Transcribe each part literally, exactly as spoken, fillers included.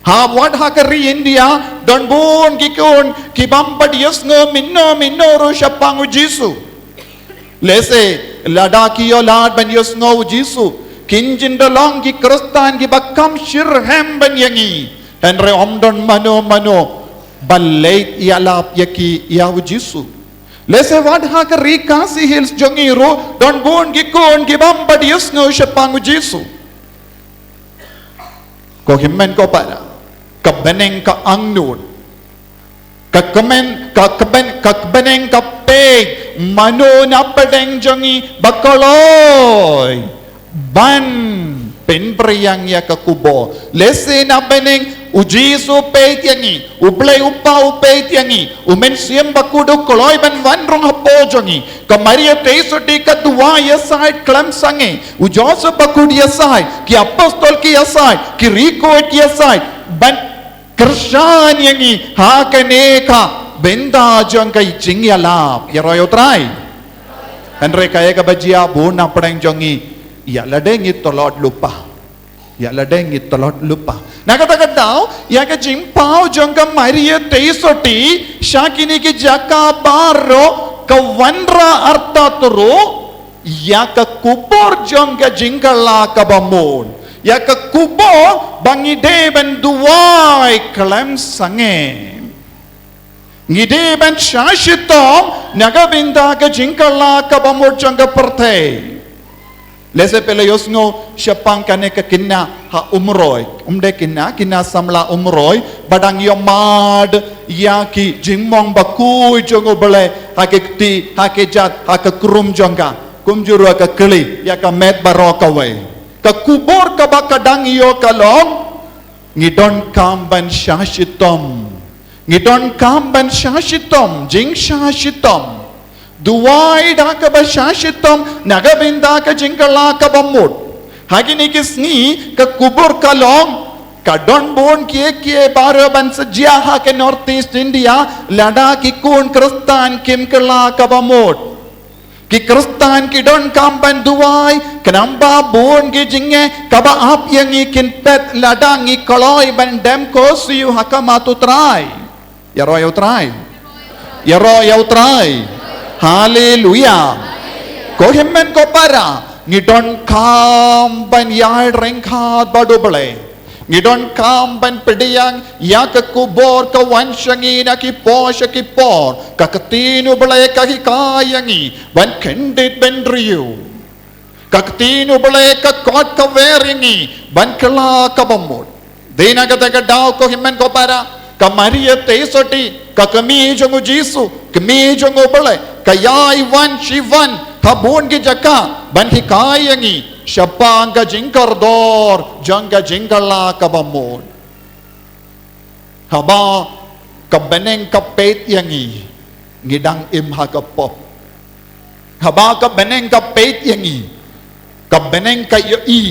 Ha wat ha ka ri India, don bun ki khun, ki bym pat ïohsngew mynno mynno ruh shaphang u Jisu. Lehse, lada ki ïoh lad ban ïohsngew u Jisu, kin jin da long ki Khristan kiba kham shitrhem ban ïa ngi. Hynrei ym don mano mano ba leit ïalap ïa ki ïa u Jisu. Lehse wat ha ka ri Khasi Hills jong ngi ruh, don bun ki khun ki bym pat ïohsngew shaphang u Jisu. Ko hynmen ko para, ka bneng ka angnud, ka kmen, ka kmen, ka bneng ka peit, mano na pdeng jong ngi ba kloi ban pynphriang ïa ka khubor. Lehse na bneng u Jisu u peit ïa ngi, u Blei u Kpa u peit ïa ngi, u Mynsiem Bakhuid u kloi ban wan rung hapoh jong ngi. Ka Maria Theisotti ka duwai ïasaid khlem sangeh, u Joseph Bakhuid ïasaid, ki apostol ki ïasaid, ki riewkhuid ki ïasaid ban kyrshan ïa ngi ha kane ka bynta jong ka jingïalap. Ïaroh ïa u Trai. Hynrei kaei kaba jia, bun na pdeng jong ngi, ïa lade ngi tlot lypa. Ïa lade ngi tlot lypa. Na kata ka daw, ïa ka jingpaw jong ka Maria Theisotti sha kine ki jaka baroh ka wanrah artat ruh ïa ka khubor jong ka jingkylla kaba mut, ïa ka khubor ba ngi dei ban duwai khlem sangeh. Ngi dei ban shah shitom na ka bynta ka jingkylla kaba mut jong ka pyrthei. Lehse phi la ïohsngew shaphang kane ka khynnah ha Umroi. Ym dei khynnah, khynnah samla Umroi ba dang ïohmad ïa ki jingmong bakhuid jong u Blei ha ki kti, ha ki jait, ha ka khrum jong ka. Kumjuh ruh ka kli ïa ka met baroh kawei. Ka khubor kaba ka dang ïoh ka long, ngi donkam ban shah shitom. Ngi donkam ban shah shitom, jingshah shitom. Duwai da kaba shah shitom na ka bynta ka jingkylla kaba mut. Ha kine ki sngi ka khubor ka long, ka don bun kiei kiei baroh ban sa jia ha ka North East India, lada ki khun Khristan kim kylla kaba mut. Ki Khristan ki donkam ban duwai, khnang ba bun ki jingeh kaba ap ïa ngi kin phet lada ngi kloi ban dem ko siew ha khmat u Trai. Ïaroh ïa u Trai. Ïaroh ïa u Trai. Haleluia. Ko hynmen ko para, ngi donkam ban ïaid ryngkat bad u Blei. Ngi donkam ban pdiang ïa ka khubor ka wan sha ngi na ki por sha ki por. Ka ktien u Blei ka hikai ïa ngi ban kyndit bynriew. Ka ktien u Blei ka khot ka wer ïa ngi ban kylla kaba mut. Dei na kata ka daw ko hynmen ko para, ka Maria Theisotti, ka kmie jong u Jisu, kmie jong u Blei, ka ïai wan shi wan ha bun ki jaka ban hikai ïa ngi shaphang ka jingkordor jong ka jingkylla kaba mut. Haba ka bneng ka peit ïa ngi, ngi dang im ha ka pop. Haba ka bneng ka peit ïa ngi, ka bneng ka ïohi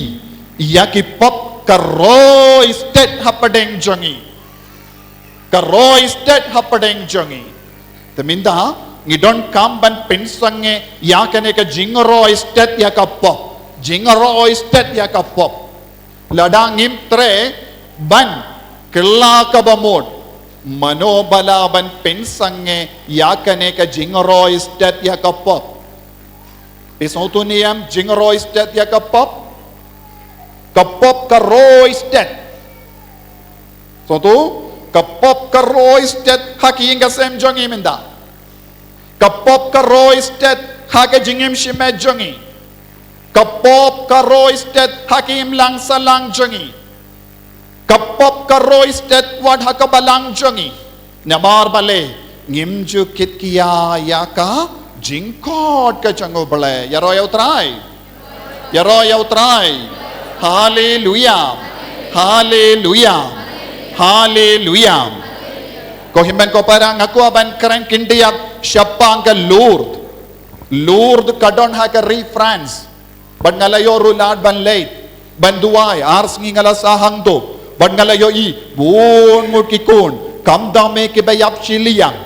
ïa ki pop ka roi stet hapdeng jong ngi. Ka roi stet hapdeng jong ngi. Te mynta ngi donkam ban pynsangeh ïa kane ka jingroi stet ïa ka pop. Jingroi stet ïa ka pop. Lada ngim treh ban kylla kaba mut, mano ba lah ban pynsangeh ïa kane ka jingroi stet ïa ka pop. Phi sngewthuh ne em jingroi stet ïa ka pop? Ka pop ka roi stet. Sngewthuh, ka pop ka roi stet ha ki ïing ka sem jong ngi mynta. Ka pop ka roi stet ha ka jingim shimet jong ngi. Ka pop ka roi stet ha ki imlang sahlang jong ngi. Ka pop ka roi stet wat ha ka balang jong ngi. Namar balei? Ngim ju kit kiar ïa ka jingkhot ka jong U Blei. Ïaroh ïa U Trai. Ïaroh ïa U Trai. Haleluia. Haleluia. Haleluia. Ko hynmen ko para, nga kwah ban kren khyndiat shaphang ka Lourdes. Lourdes ka don ha ka ri France. Bad nga la ïoh ruh lad ban leit ban duwai, ar sngi nga la sah hangto. Bad nga la ïohi bun ngut ki khun, kam dang mih, kiba ïap shiliang,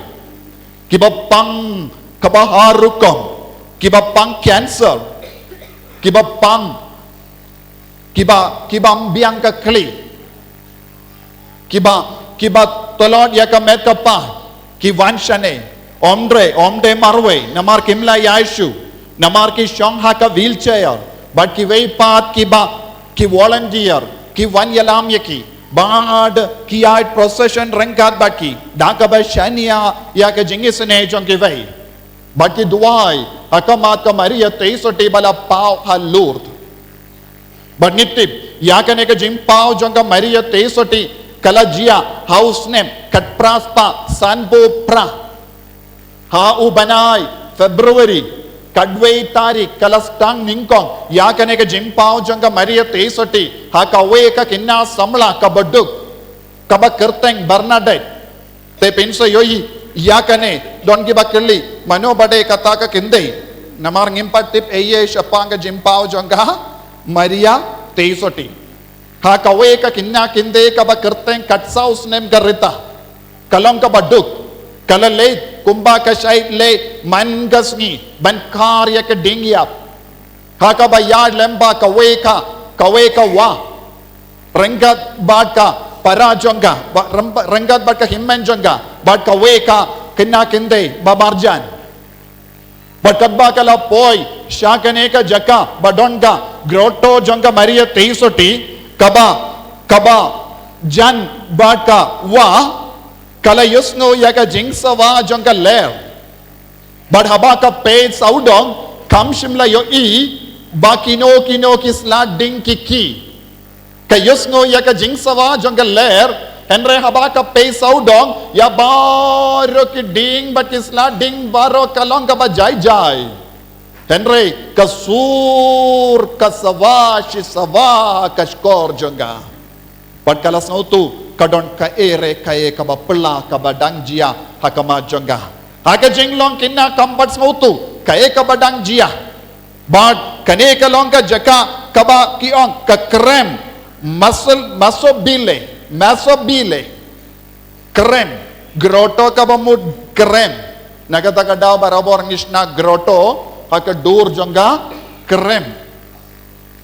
kiba pang kaba har rukom, kiba pang cancer, kiba pang, kiba, kiba ym biang ka khlieh. Kiba, kiba tlot ïa ka met ka phad, ki wan shane. Ym dei, ym dei marwei, namar kim lah ïaid shuh. Namar ki shong ha ka wheelchair, bad kiwei pat kiba, ki volunteer, ki wan ïalam ïa ki. Bad ki ïaid procession ryngkat bad ki, da kaba shaniah ïa ka jingisynei jong kiwei. Bad ki duwai ha khmat ka Maria Theisotti ba la paw ha Lourdes. Bad ngi tip ïa kane ka jingpaw jong ka Maria Theisotti ka la jia ha u snem khatphra spah sanphew phra. Ha u bnai February, khatwei tarik, ka la sdang nyngkong ïa kane ka jingpaw jong ka Maria Theisotti ha kawei ka khynnah samla kaba duk, kaba kyrteng Bernadette. Te phin sa ïohi ïa kane, don kiba kylli, mano ba dei kata ka khyndai? Namar ngim pat tip ei ei shaphang ka jingpaw jong ka Maria Theisotti. Ha kawei ka khynnah khyndai kaba kyrteng khatsaw snem ka Rita, ka long kaba duk, ka la leit kumba ka shait leit man ka sngi ban khar ïa ka dieng ïap. Ha kaba ïaid lem bad kawei ka, kawei ka wah, ryngkat bad ka para jong ka, ba-, rem-, ryngkat bad ka hynmen jong ka, bad kawei ka khynnah khyndai ba marjan. Bad katba ka la poi sha kane ka jaka ba don ka grotto jong ka Maria Theisotti, kaba, kaba jan bad ka wah, ka la ïohsngew ïa ka jingsawa jong ka lyer. Bad haba ka peit sawdong, kam shym la ïohi ba kino kino ki sla dieng ki khih. Ka ïohsngew ïa ka jingsawa jong ka lyer, hynrei haba ka peit sawdong, ïa baroh ki dieng bad ki sla dieng baroh ka long kaba jai jai. Hynrei ka sur ka sawa shi sawa ka shkor jong ka. Bad ka la sngewthuh ka don kaei re kaei kaba phylla kaba dang jia ha khmat jong ka. Ha ka jinglong khynnah kam pat sngewthuh kaei kaba dang jia. Bad kane ka long ka jaka kaba ki ong ka krem, masol, masobile, masobile. Krem, grotto kaba mut krem. Na kata ka daw barabor ngi shna grotto ha ka dur jong ka krem.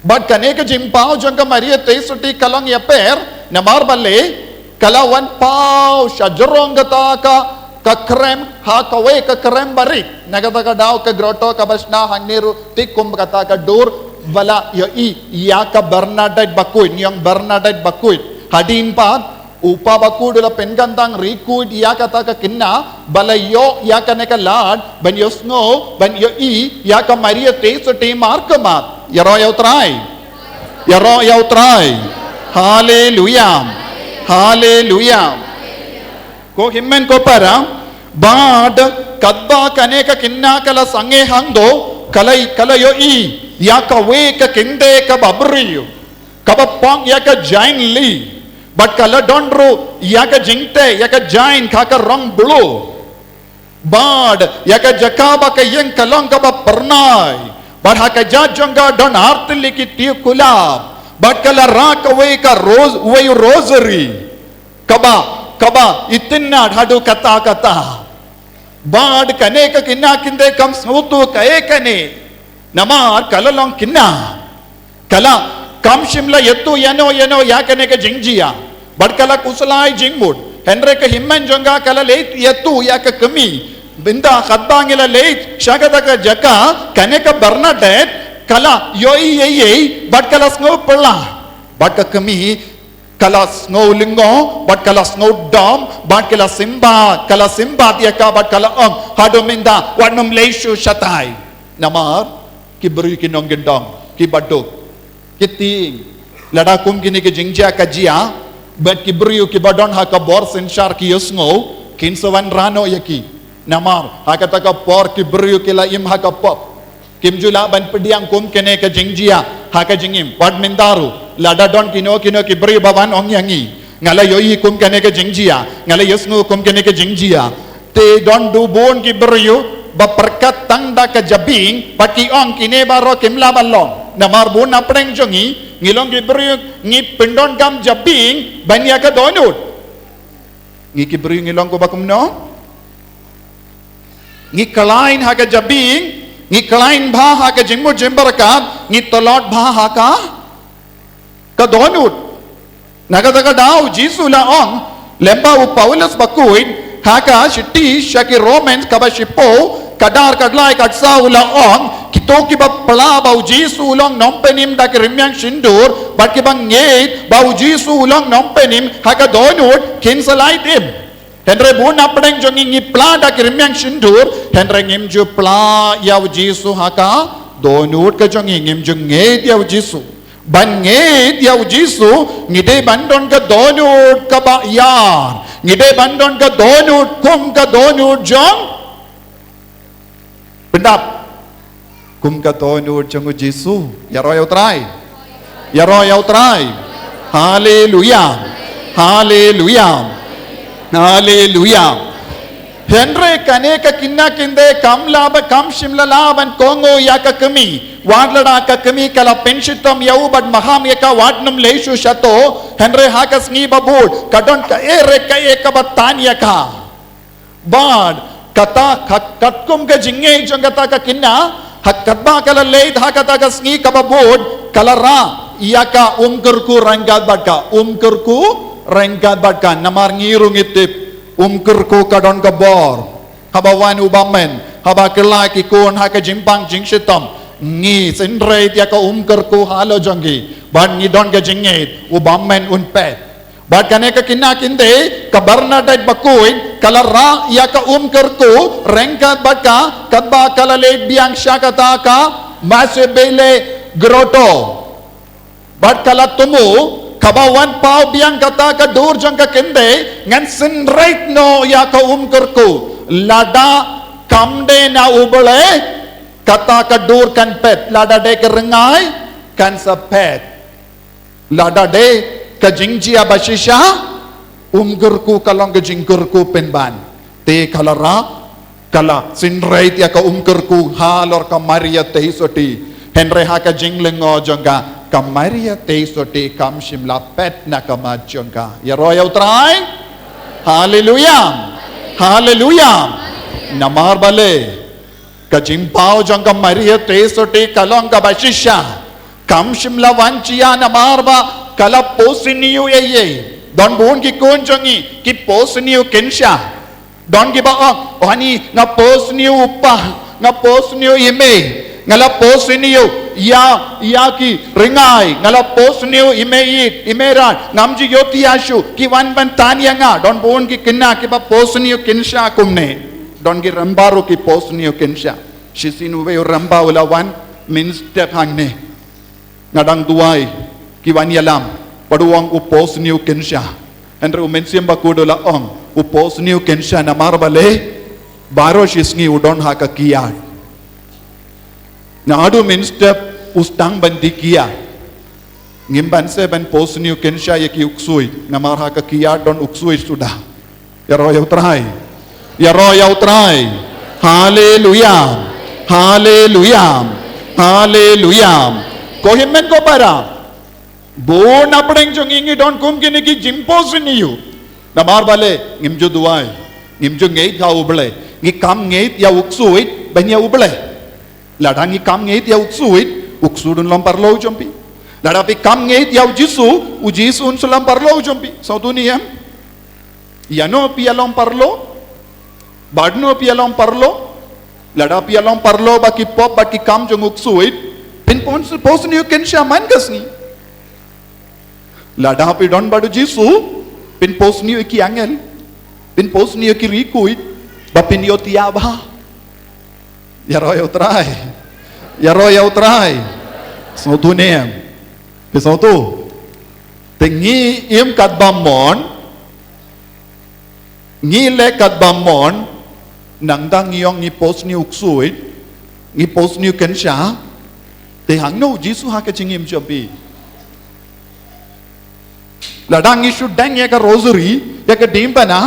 Bad kane ka jingpaw jong ka Maria Theisotti ka long ïapher, namar balei, ka la wan paw sha jrong kata ka, ka krem, ha kawei ka krem barit. Na kata ka daw ka grotto kaba shna hangne ruh te kum kata ka dur ba la ïohi ïa ka Bernadette Bakhuid, ngi ong Bernadette Bakhuid. Hadien pat u Pa Bakhuid u la pynkyntang riewkhuid ïa kata ka khynnah ba la ïoh ïa kane ka lad ban ïohsngew, ban ïohi ïa ka Maria Theisotti markhmat. Ïaroh ïa U Trai. Ïaroh ïa U Trai. Haleluia. Haleluia. Ko hynmen ko para, bad katba kane ka khynnah ka la sangeh hangto, ka la, ka la ïohi ïa kawei ka kynthei kaba briew, kaba pang ïa ka jaiñ lieh, bad ka la don ruh ïa ka jingteh ïa ka jaiñ ha ka rong blue. Bad ïa ka jaka ba ka ïeng ka long kaba phyrnai. Bad ha ka jait jong ka don artylli ki tiew kulab. Bad ka la rah kawei ka ros-, wei u rosary. Kaba, kaba itynnad haduh katta katta. Bad kane ka khynnah khyndai kam sngewthuh kaei kane. Namar ka la long khynnah. Ka la, kam shym la ïathuh ïano ïano ïa kane ka jingjia. Bad ka la khuslai jingmut. Hynrei ka hynmen jong ka ka la leit ïathuh ïa ka kmie. Mynta katba ngi la leit sha kata ka jaka, kane ka Bernadette, ka la ïohi ei ei, bad ka la sngew phylla. Bad ka kmie, ka la sngew lyngngoh, bad ka la sngew dom, bad ka la symbai, ka la symbai ïa ka, bad ka la ong, haduh mynta, wat nym leit shuh shatai. Namar ki briew ki nongkyndong, ki baduk, ki tieng. Lada kum kine ki jingjia ka jia, bad ki briew kiba don ha ka bor synshar ki ïohsngew, kin sa wanrah noh ïa ki. Namar, ha kata ka por ki briew ki la im ha ka pop. Kim ju lah ban pdiang kum kine ki jingjia ha ka jingim. Wat mynta ruh, lada don kino kino ki briew ba wan ong ïa ngi, nga la ïohi kum kine ki jingjia, nga la ïohsngew kum kine ki jingjia. Te don du bun ki briew ba pyrkhat tang da ka jabieng, bad ki ong kine baroh kim lah ban long. Namar bun na pdeng jong ngi, ngi long ki briew ngi pyndonkam jabieng ban ïa ka dohnud. Ngi ki briew ngi long kumba kumno? Ngi khlaiñ ha ka jabieng, ngi khlaiñ bha ha ka jingmut jingpyrkhat, ngi tlot bha ha ka, ka dohnud. Na kata ka daw u Jisu u la ong, lem bad u Paulus bakhuid, ha ka shithi sha ki Romans kaba shiphew, ka dar ka lai ka saw u la ong, kito kiba pla ba u Jisu u long nongpynim da ki rmiang shyntur, bad kiba ngeit ba u Jisu u long nongpynim ha ka dohnud kin sa lait im. Hynrei bun na pdeng jong ngi ngi pla da ki rmiang shyntur, hynrei ngim ju pla ïa u Jisu ha ka dohnud ka jong ngi, ngim ju ngeit ïa u Jisu. Ban ngeit ïa u Jisu, ngi dei ban don ka dohnud kaba ïar. Ngi dei ban don ka dohnud kum ka dohnud jong, pyndap, kum ka dohnud jong u Jisu. Ïaroh ïa u Trai. Ïaroh ïa u Trai. Haleluia. Haleluia. Haleluia. Hynrei kane ka khynnah khyndiat kam lah ban, kam shym la lah ban kohnguh ïa ka kmie. Wat lada ka kmie ka la pynshitom ïa u bad maham ïa ka, wat nym leh shuh shato. Hynrei ha ka sngi ba bud ka don kaei re kaei kaba tan ïa ka. Bad kata ka, katkum ka jingngeit jong kata ka khynnah, ha katba ka la leit ha kata ka sngi kaba bud, ka la rah ïa ka um kyrkhu ryngkat bad ka, um kyrkhu ryngkat bad ka. Namar ngi ruh ngi tip, um kyrkhu ka don ka bor. Haba wan u bymman, haba kylla ki khun ha ka jingpang jingshitom, ngi synreit ïa ka um kyrkhu halor jong ngi, bad ngi don ka jingngeit u bymman un phet. Bad kane ka khynnah khyndiat, ka Bernadette bakhuid, ka la rah ïa ka um kyrkhu ryngkat bad ka, katba ka la leit biang sha kata ka Matabele Grotto. Bad ka la thmu, kaba wan paw biang kata ka dur jong ka khyndiat, ngan synreit noh ïa ka um kyrkhu. Lada kam dei na U Blei, kata ka dur kan phet. Lada dei ka rngai, kan sa phet. Lada dei ka jingjia ba shisha, um kyrkhu ka long ka jingkyrkhu pynban. Te ka la rah, ka la synreit ïa ka um kyrkhu halor ka Maria Theisotti. Hynrei ha ka jinglyngngoh jong ka, ka Maria Theisotti kam shym la phet na ka mat jong ka. Ïaroh ïa u Trai. Haleluia. Haleluia. Namar balei? Ka jingpaw jong ka Maria Theisotti ka long kaba shisha. Kam shym la wan jia namar ba ka la post ïa u ei ei. Don bun ki khun jong ngi ki post ïa u kynsha. Don kiba ong, oh ani nga post ïa u pa, nga post ïa u i mei, nga la post ïa u ïa, ïa ki rngai, nga la post ïa u i mei ïeit, i mei rat, ngam ju ïohthiah shuh, ki wan ban tan ïa nga. Don bun ki khynnah kiba post ïa u kynsha kumne. Don ki rangbah ruh ki post ïa u kynsha. Shisien uwei u rangbah u la wan mynstep hangne. Nga dang duwai, ki wan ïalam, bad u ong u post ïa u kynsha. Hynrei u Mynsiem Bakhuid u la ong, u post ïa u kynsha namar balei? Baroh shi sngi u don ha ka kiad. Naduh mynstep u sdang ban die kiad. Ngim banse ban post ïa u kynsha ïa ki u ksuid, namar ha ka kiad don u ksuid suda. Ïaroh ïa u Trai. Ïaroh ïa u Trai. Haleluia. Haleluia. Haleluia. Ko hynmen ko para, bun na pdeng jong ngi ngi don kum kine ki jingpost ïa u. Namar balei? Ngim ju duwai, ngim ju ngeit ha U Blei. Ngi kam ngeit ïa u ksuid ban ïa U Blei. Lada ngi kam ngeit ïa u ksuid, u ksuid un long paralok jong phi. Lada phi kam ngeit ïa u Jisu, u Jisu un sa long paralok jong phi. Sngewthuh ne em? Ïano phi ïalong paralok? Bad no phi ïalong paralok? Lada phi ïalong paralok bad ki pop bad ki kam jong u ksuid, phin post, post ïa u kynsha man ka sngi. Lada phi don bad u Jisu, phin post ïa ki angel, phin post ïa ki riewkhuid, ba phin ïohthiah bha. Ïaroh ïa u Trai. Ïaroh ïa u Trai. Sngewthuh ne em? Phi sngewthuh? Te ngi im katba mon, ngi leh katba mon, nangta ngi ong ngi post ïa u ksuid, ngi post ïa u kynsha, te hangno u Jisu ha ka jingim jong phi? Lada ngi shu deng ïa ka rosary, ïa ka diengphna,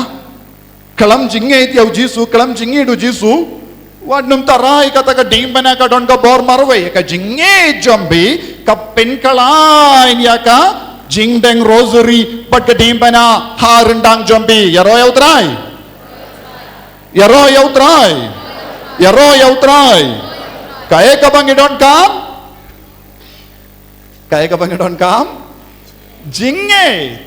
khlem jingngeit ïa u Jisu, khlem jingngeit u Jisu, wat nym tharai kata ka diengphna ka don ka bor marwei. Ïa ka jingngeit jong phi ka pynkhlaiñ ïa ka jingdeng rosary bad ka diengphna ha ryndang jong phi. Ïaroh ïa u Trai. Ïaroh ïa u Trai. Ïaroh ïa u Trai. Kaei kaba ngi donkam? Kaei kaba ngi donkam? Jingngeit.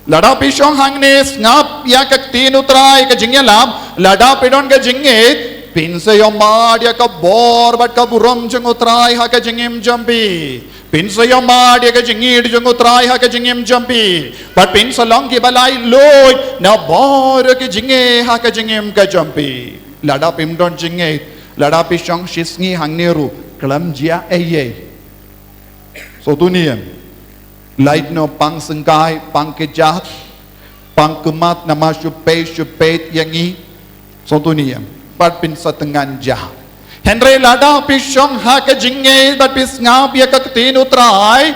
Lada phi shong hangne sngap ïa ka ktien U Trai ka jingïalap, lada phi don ka jingngeit, phin sa ïohmad ïa ka bor bad ka burom jong U Trai ha ka jingim jong phi. Phin sa ïohmad ïa ka jingngeit jong U Trai ha ka jingim jong phi. Bad phin sa long kiba laitluid na baroh ki jingeh ha ka jingim ka jong phi. Lada phim don jingngeit, lada phi shong shisngi hangne ruh, khlem jia eiei. Sngewthuh ne em? Lait noh pang syngkai, pang kjat, pang khmat namar shu peit, shu peit ïa ngi. Sngewthuh ne em? Bad phin sa thngan jia. Hynrei lada phi shong ha ka jingngeit bad phi sngap ïa ka ktien U Trai,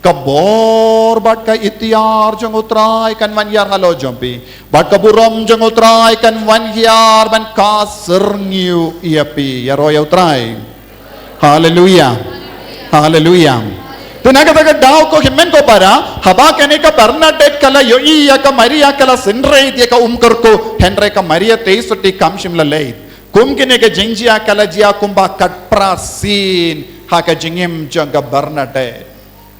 ka bor bad ka iktiar jong U Trai kan wan hiar halor jong phi. Bad ka burom jong U Trai kan wan hiar ban ka syrngiew ïa phi. Ïaroh ïa U Trai. Haleluia. Haleluia. Te na kata ka daw ko hynmen ko para, haba kane ka Bernadette ka la ïohi ïa ka Maria ka la synreit ïa ka um kyrkhu, hynrei ka Maria te sotti kam shym la leit. Kum kane ka jingjia ka la jia kumba khatphra sien ha ka jingim jong ka Bernadette.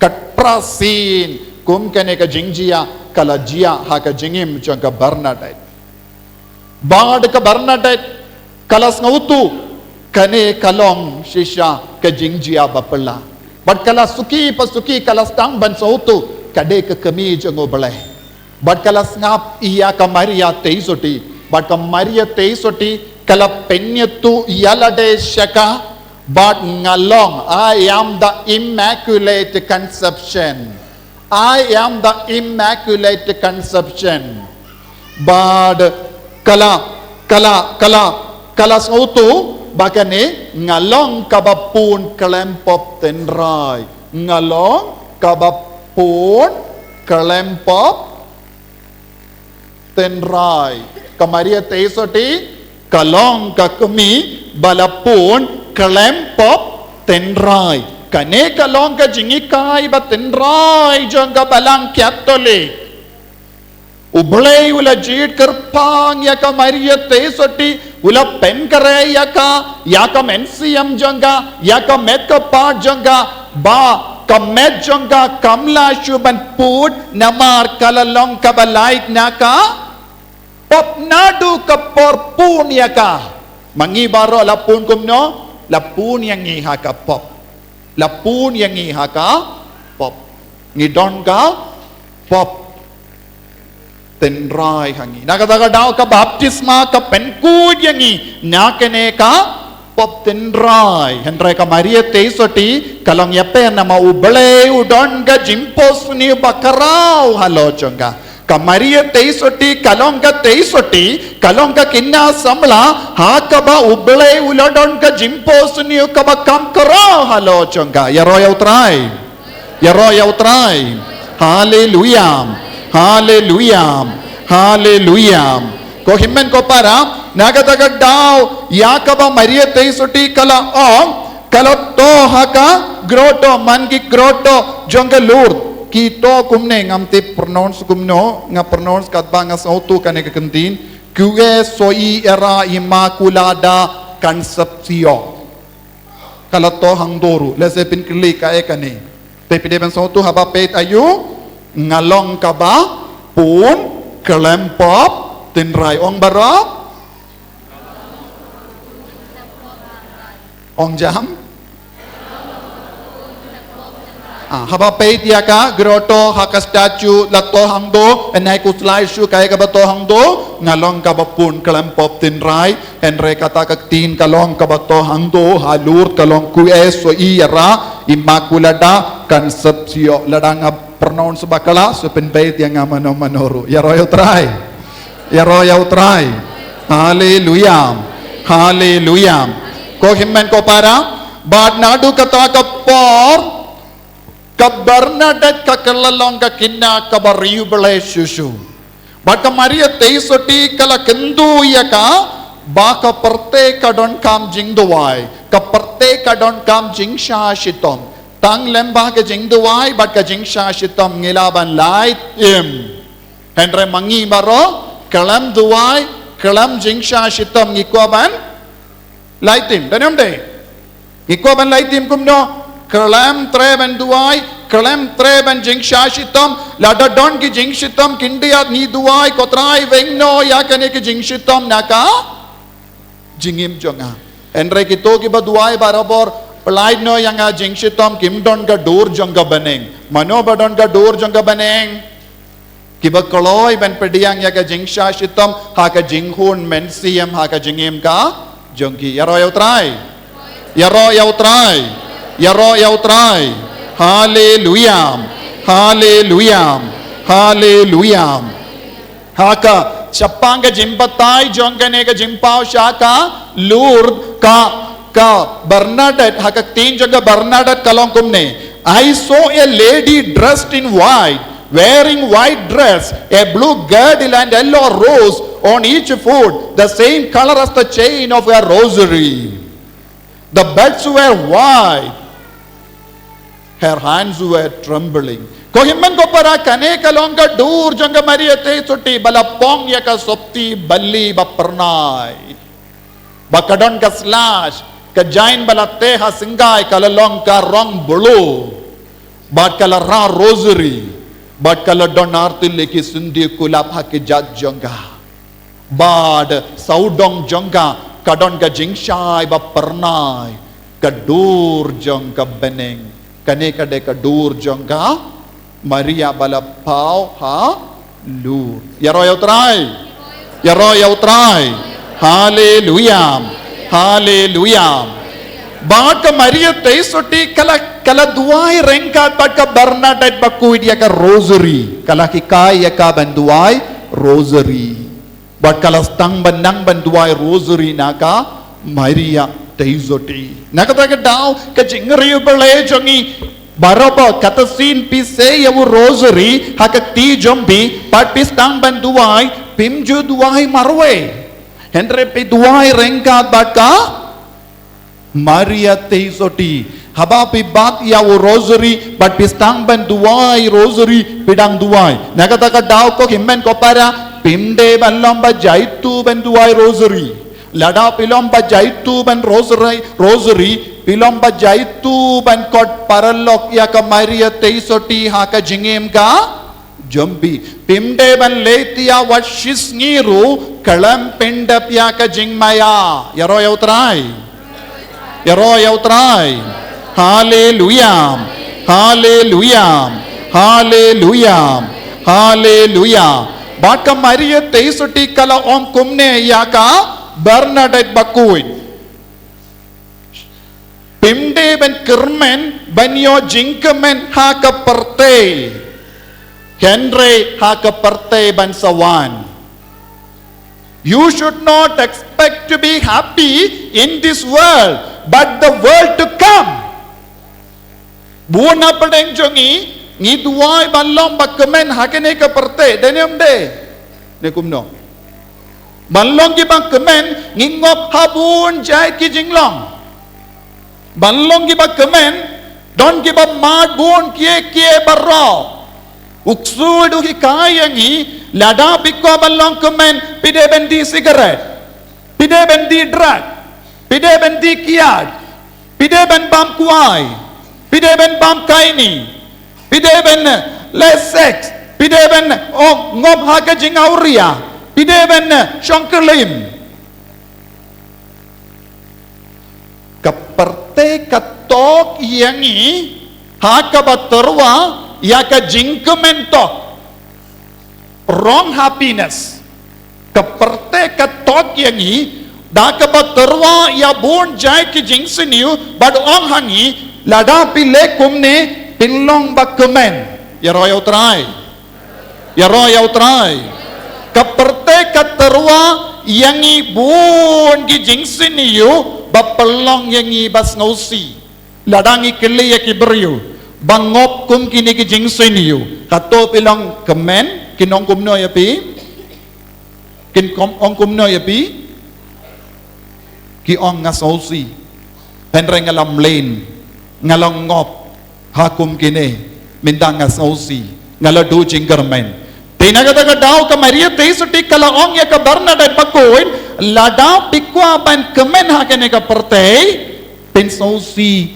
Khatphra sien kum kane ka jingjia ka la jia ha ka jingim jong ka Bernadette. Bad ka Bernadette ka la sngewthuh kane ka long shisha ka jingjia ba phylla. Bad ka la suki pa suki ka la sdang ban sngewthuh ka dei ka kmie jong U Blei. Bad ka la sngap ïa ka Maria te sotti. Bad ka Maria te sotti ka la pynïathuh ïa lade sha ka, bad nga long, I am the Immaculate Conception. I am the Immaculate Conception. Bad ka la, ka la, ka la, ka la sngewthuh ba kane nga long kaba pun khlem pop tynrai. Nga long kaba pun khlem pop tynrai. Ka Maria te sotti ka long ka kmie ba la pun khlem pop tynrai. Kane ka long ka jinghikai ba tynrai jong ka Balang Katholik. U Blei u la jied kyrpang ïa ka Maria te sotti, u la pynkhreh ïa ka, ïa ka mynsiem jong ka, ïa ka met ka phad jong ka, ba ka met jong ka kam lah shuh ban pud namar ka la long kaba lait na ka pop naduh ka por pun ïa ka. Ma ngi baroh la pun kumno? La pun ïa ngi ha ka pop. La pun ïa ngi ha ka pop. Ngi don ka pop tynrai ha ngi. Na kata ka daw ka baptisma ka pynkhuid ïa ngi na kane ka pop tynrai. Hynrei ka Maria te sotti ka long ïapher namar U Blei u don ka jingphohsniew bakhraw halor jong ka. Ka Maria te sotti ka long ka te sotti, ka long ka kynja samla ha kaba U Blei u la don ka jingphohsniew kaba kham khraw halor jong ka. Ïaroh ïa U Trai. Ïaroh ïa U Trai. Haleluia. Haleluia. Haleluia. Ko hynmen ko para, na kata ka daw ïa kaba Maria te sotti ka la ong, ka la thoh ha ka grotto, man ki grotto jong ka Lourdes. Ki thoh kumne, ngam tip pronounce kumno, nga pronounce katba nga sngewthuh kane ka kyntien. Quae sui era Immaculata Conceptio. Ka la thoh hangto ruh, lehse phin kylli kaei kane. Te phi dei ban sngewthuh haba peit aïu, nga long kaba pun khlem pop tynrai. Ong baroh. Ong jam. Ah, haba peit ïa ka grotto ha ka statue la thoh hangto, yn ai khuslai shuh kaei kaba thoh hangto, nga long kaba pun khlem pop tynrai. Hynrei kata ka ktien ka long kaba thoh hangto ha Lourdes ka long Quae sui era Immaculata Conceptio. Lada nga pronounce bakla, shu pynbeit ïa nga mano mano ruh. Ïaroh ïa U Trai. Ïaroh ïa U Trai. Haleluia. Haleluia. Ko hynmen ko para, bad naduh kata ka por, ka Bernadette ka kylla long ka kynja kaba riewblei shuh shuh. Bad ka Maria te sotti ka la kyntu ïa ka, ba ka pyrthei ka donkam jingduwai, ka pyrthei ka donkam jingshah shitom. Tang lem ba ka jingduwai bad ka jingshah shitom ngi lah ban lait im. Hynrei ma ngi baroh, khlem duwai, khlem jingshah shitom ngi kwah ban lait im. Don ne ym dei? Ngi kwah ban lait im kumno? Khlem treh ban duwai, khlem treh ban jingshah shitom, lada don ki jingshitom khyndiat, ngi duwai, ko Trai, weng noh ïa kane ki jingshitom na ka jingim jong nga. Hynrei kito kiba duwai barabor, pyllait noh ïa nga jingshitom, kim don ka dur jong ka bneng. Mano ba don ka dur jong ka bneng? Kiba kloi ban pdiang ïa ka jingshah shitom ha ka jinghun mynsiem, ha ka jingim ka jong ki. Ïaroh ïa u Trai. Ïaroh ïa u Trai. Ïaroh ïa u Trai. Haleluya. Haleluya. Haleluya. Ha ka shaphang ka jingbatai jong kane ka jingpaw sha ka Lourdes, ka, ka Bernadette, ha ka ktien jong ka Bernadette ka long kumne: I saw a lady dressed in white, wearing white dress, a blue girdle and yellow rose on each foot, the same color as the chain of her rosary. The beds were white, her hands were trembling. Ko hynmen ko para, kane ka long ka dur jong ka Maria Theisotti ba la pong ïa ka sopti bali ba pyrnai. Ba ka don ka slash, ka jain ba la teh ha sngewbha, ka la long ka rong blue. Bad ka la rah rosary. Bad ka la don artylli ki syndie kulap ha ki jait jong ka. Bad sawdong jong ka, ka don ka jingshai ba pyrnai, ka dur jong ka bneng. Kane ka dei ka dur jong ka Maria ba la paw ha Lourdes. Ïaroh ïa u Trai. Ïaroh ïa u Trai. Haleluya. Haleluya. Bad ka Maria Theisotti ka la, ka la duwai ryngkat bad ka Bernadette Bakhuid ïa ka rosary. Ka la hikai ïa ka ban duwai rosary. Bad ka la sdang ban nang ban duwai rosary na ka Maria Theisotti. Na kata ka daw, ka jingriewblei jong ngi barabor, kata sien phi sei ïa u rosary ha ka kti jong phi, bad phi sdang ban duwai, phim ju duwai marwei. Hynrei phi duwai ryngkat bad ka Maria Theisotti. Haba phi bat ïa u rosary, bad phi sdang ban duwai rosary, phi dang duwai. Na kata ka daw, ko hynmen ko para, phim dei ban long ba jaituh ban duwai rosary. Lada phi long ba jaituh ban rosary, rosary, phi long ba jaituh ban khot paralok ïa ka Maria Theisotti ha ka jingim ka jong phi. Phim dei ban leit ïa wat shisngi ruh, khlem pyndep ïa ka jingmaïa. Ïaroh ïa u Trai. Ïaroh ïa u Trai. Haleluya. Haleluya. Haleluya. Haleluya. Bad ka Maria Theisotti ka la ong kumne ïa ka Bernadette Bakhuid. Phim dei ban kyrmen ban ïoh jingkmen ha ka pyrthei, hynrei ha ka pyrthei ban sa wan. You should not expect to be happy in this world, but the world to come. Bun na pdeng jong ngi, ngi duwai ban long ba kmen ha kane ka pyrthei, dei ne ym dei? Ne kumno? Ban long kiba kmen, ngi ngop ha bun jait ki jinglong. Ban long kiba kmen, don kiba mad bun kiei kiei baroh. U ksuid u hikai ïa ngi, lada phi kwah ban long kmen, phi dei ban die sigaret, phi dei ban die drug, phi dei ban die kiad, phi dei ban bam kwai, phi dei ban bam kaini, phi dei ban leh sex, phi dei ban, oh, ngop ha ka jingawria, phi dei ban shong klim. Ka pyrthei ka tok ïa ngi ha kaba tyrwa ïa ka jingkmen tok. Wrong happiness. Ka pyrthei ka tok ïa ngi da kaba tyrwa ïa bun jait ki jingsniew, bad ong ha ngi, lada phi leh kumne, phin long ba kmen. Ïaroh ïa u Trai. Ïaroh ïa u Trai. Ka pyrthei ka tyrwa ïa ngi bun ki jingsniew ba pynlong ïa ngi ba sngewsih. Lada ngi kylli ïa ki briew ba ngop kum kine ki jingsniew, hato phi long kmen? Kin ong kumno ïa phi? Kin ong kumno ïa phi? Ki ong, nga sngewsih. Hynrei nga la mlien, nga la ngop ha kum kine, mynta nga sngewsih, nga la duh jingkyrmen. Te na kata ka daw ka Maria Theisotti ka la ong ïa ka Bernadette Bakhuid, lada phi kwah ban kmen ha kane ka pyrthei, phin sngewsih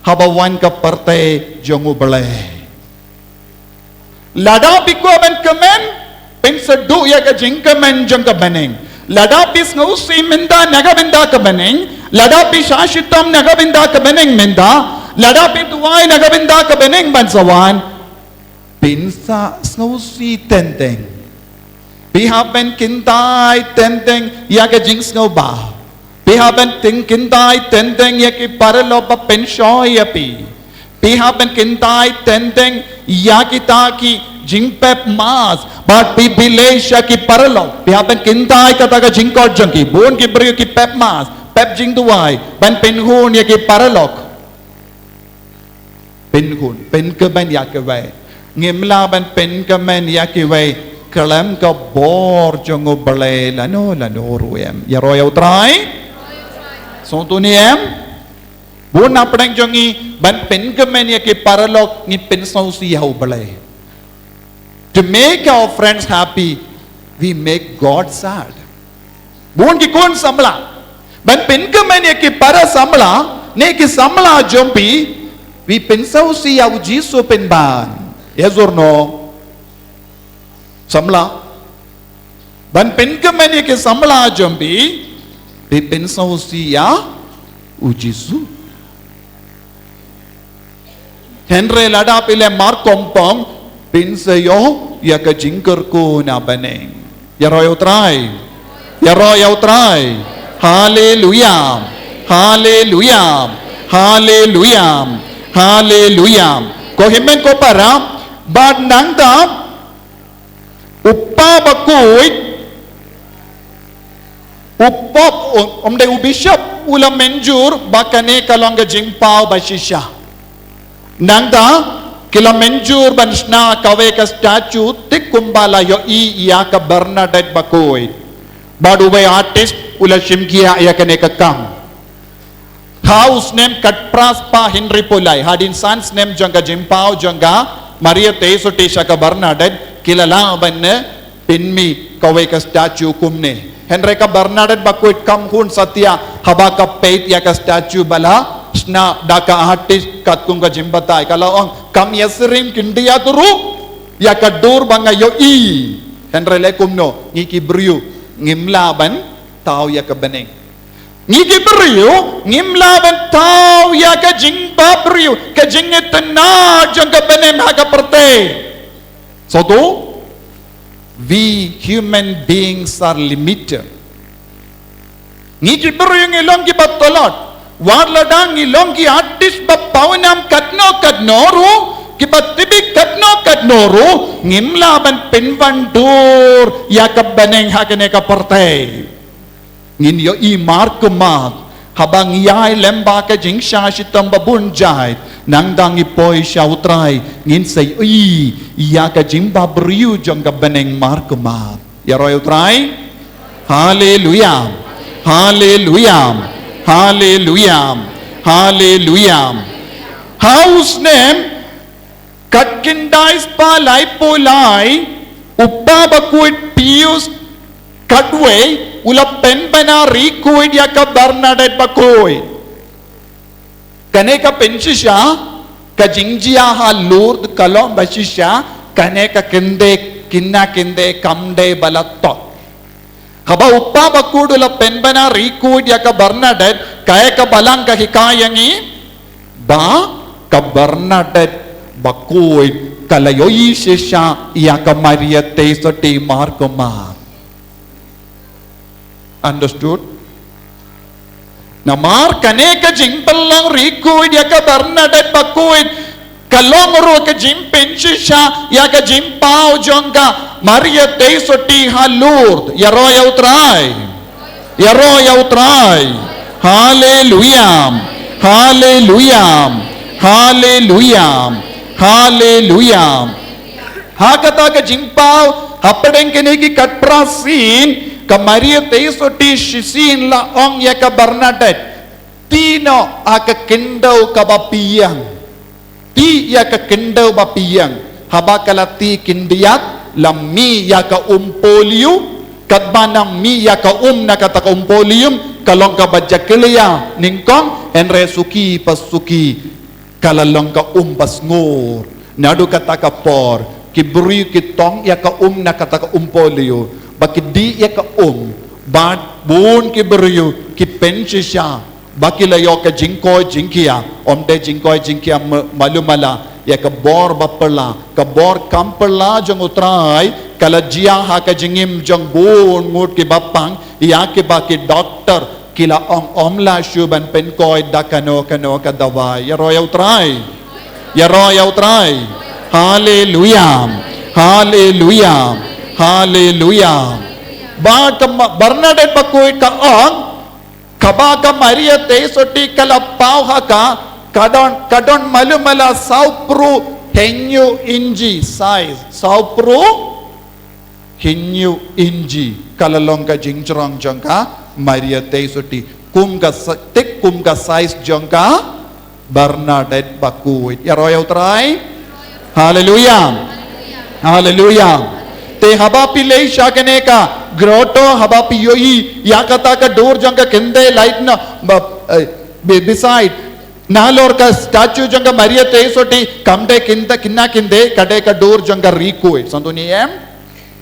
haba wan ka pyrthei jong U Blei. Lada phi kwah ban kmen, pynsaduh ïa ka jingkmen jong ka bneng. Lada phi sngewsih mynta na ka bynta ka bneng, lada phi shah shitom na ka bynta ka bneng mynta, lada phi duwai na ka bynta ka bneng ban sa wan, pynsngewsih teng teng. Phi hap ban kyntait teng teng ïa ka jingsngewbha. Phi hap ban kyntait teng teng ïa ki paralok ba pynshoi ïa phi. Phi hap ban kyntait teng teng ïa kita ki jingpep mask bad phi bylli sha ki paralok. Phi hap ban kyntait kata ka jingkot jong ki. Bun ki briew ki pep mask, pep jingduwai ban pynhun ïa ki paralok. Pynhun, pynkmen ïa kiwei. Ngim lah ban pynkmen ïa kiwei khlem ka bor jong U Blei lano lano ruh em. Ïaroh ïa U Trai. Sngewthuh ne em? Bun na pdeng jong ngi ban pynkmen ïa ki paralok, ngi pynsngewsih ïa U Blei. To make our friends happy, we make God sad. Bun ki khun samla, ban pynkmen ïa ki para samla ne ki samla jong phi, phi pynsngewsih ïa U Jisu pynban. Yes or no? Samla, ban pynkmen ïa ki samla jong phi, phi pynsngewsih ïa U Jisu. Hynrei lada phi leh markhongpong, phin sa ïoh ïa ka jingkyrkhu na bneng. Ïaroh ïa U Trai. Ïaroh ïa U Trai. Haleluya. Haleluya. Haleluya. Haleluya. Ko hynmen ko para, bad nangta u kpa bakhuid, u pop, um dei u bishop, u la mynjur ba kane ka long ka jingpaw ba shisha. Nangta ki la mynjur ban shna kawei ka statue, thik kumba la ïohi ïa ka Bernadette bakhuid. Bad uwei artist u la shim khia ïa kane ka kam. Ha u snem khatphra spah hynriewphew lai, hadien san snem jong ka jingpaw jong ka Maria Theisotti sha ka Bernadette, ki la lah ban pynmih kawei ka statue kumne. Hynrei ka Bernadette bakhuid kam hun satia haba ka peit ïa ka statue ba la shna da ka artist katkum ka jingbatai, ka la ong, kam ïasyriem khyndiat ruh ïa ka dur ba nga ïohi. Hynrei leh kumno, ngi ki briew ngim lah ban thaw ïa ka bneng. Ngi ki briew ngim lah ban thaw ïa ka jingbabriew, ka jingitynnad jong ka bneng ha ka pyrthei. Sngewthuh, we human beings are limited. Ngi ki briew ngi long kiba tlot. Wat lada ngi long ki artist ba pawnam katno katno ruh, kiba tip katno katno ruh, ngim lah ban pynwandur ïa ka bneng ha kane ka pyrthei. Ngin ïohi markhmat haba ngi ïai lem bad ka jingshah shitom ba bun jait. Nangta ngi poi sha U Trai, ngin sa ïohi ïa ka jingbabriew jong ka bneng markhmat. Ïaroh ïa U Trai. Haleluya. Haleluya. Haleluya. Haleluya. Ha u snem khatkhyndai spah laiphew lai, u kpa bakhuid Pius khatwei u la pynbna ri khuid ïa ka Bernadette bakhuid. Kane ka pynshisha, ka jingjia ha Lourdes ka long ba shisha, kane ka kynde, kine ki kynde kam dei ba la tok. Haba u kpa bakhuid u la pynbna ri khuid ïa ka Bernadette, kaei ka Balang ka hikai ïa ngi? Ba ka Bernadette bakhuid ka la ïohi shisha ïa ka Maria Theisotti markhmat. Understood? Namar kane ka jingpynlong ri khuid ïa ka Bernadette bakhuid ka long ruh ka jingpynshisha ïa ka jingpaw jong ka Maria Theisotti ha Lourdes. Ïaroh ïa U Trai. Ïaroh ïa U Trai. Haleluya. Haleluya. Haleluya. Haleluya. Ha kata ka jingpaw, hapdeng kine ki khatphra sien, ka Maria Theisotti shisien la ong ïa ka Bernadette, ti noh ha ka khyndew kaba phi ïeng. Ti ïa ka khyndew ba phi ïeng. Haba ka la ti khyndiat, la mih ïa ka um polio, katba nang mih ïa ka um na kata ka um polio, ka long kaba jakhlia nyngkong, hynrei suki pa suki Ka la long ka um ba sngur. Naduh kata ka por, ki briew ki tong ïa ka um na kata ka um polio, ba ki dih ïa ka um. Bad bun ki briew ki pynshisha ba ki la ïoh ka jingkoit jingkhiah, ym dei jingkoit jingkhiah ma-, malu mala, ïa ka bor ba phylla, ka bor kam phylla jong U Trai, ka la jia ha ka jingim jong bun ngut ki bapang, ïa kiba ki doktor ki la ong ym lah shuh ban pynkoit da kano kano ka dawai. Ïaroh ïa U Trai. Ïaroh ïa U Trai. Haleluia. Haleluia. Haleluia. Ba ka ma-, Bernadette Bakhuid ka ong, kaba ka Maria Theisotti ka la paw ha ka, ka don, ka don malu mala sawphew hynñiew inji size. Sawphew hynñiew inji ka la long ka jingjrong jong ka Maria Theisotti. Kum ka sa-, thik kum ka size jong ka Bernadette Bakhuid. Ïaroh ïa U Trai. Haleluia. Haleluia. Te haba phi leit sha kane ka grotto, haba phi ïohi ïa kata ka dur jong ka khyndai lait na, ba, eh, be-, beside, nalor ka statue jong ka Maria Theisotti, kam dei kynta kynna khyndai, ka dei ka dur jong ka Ri Khuid. Sngewthuh ne em?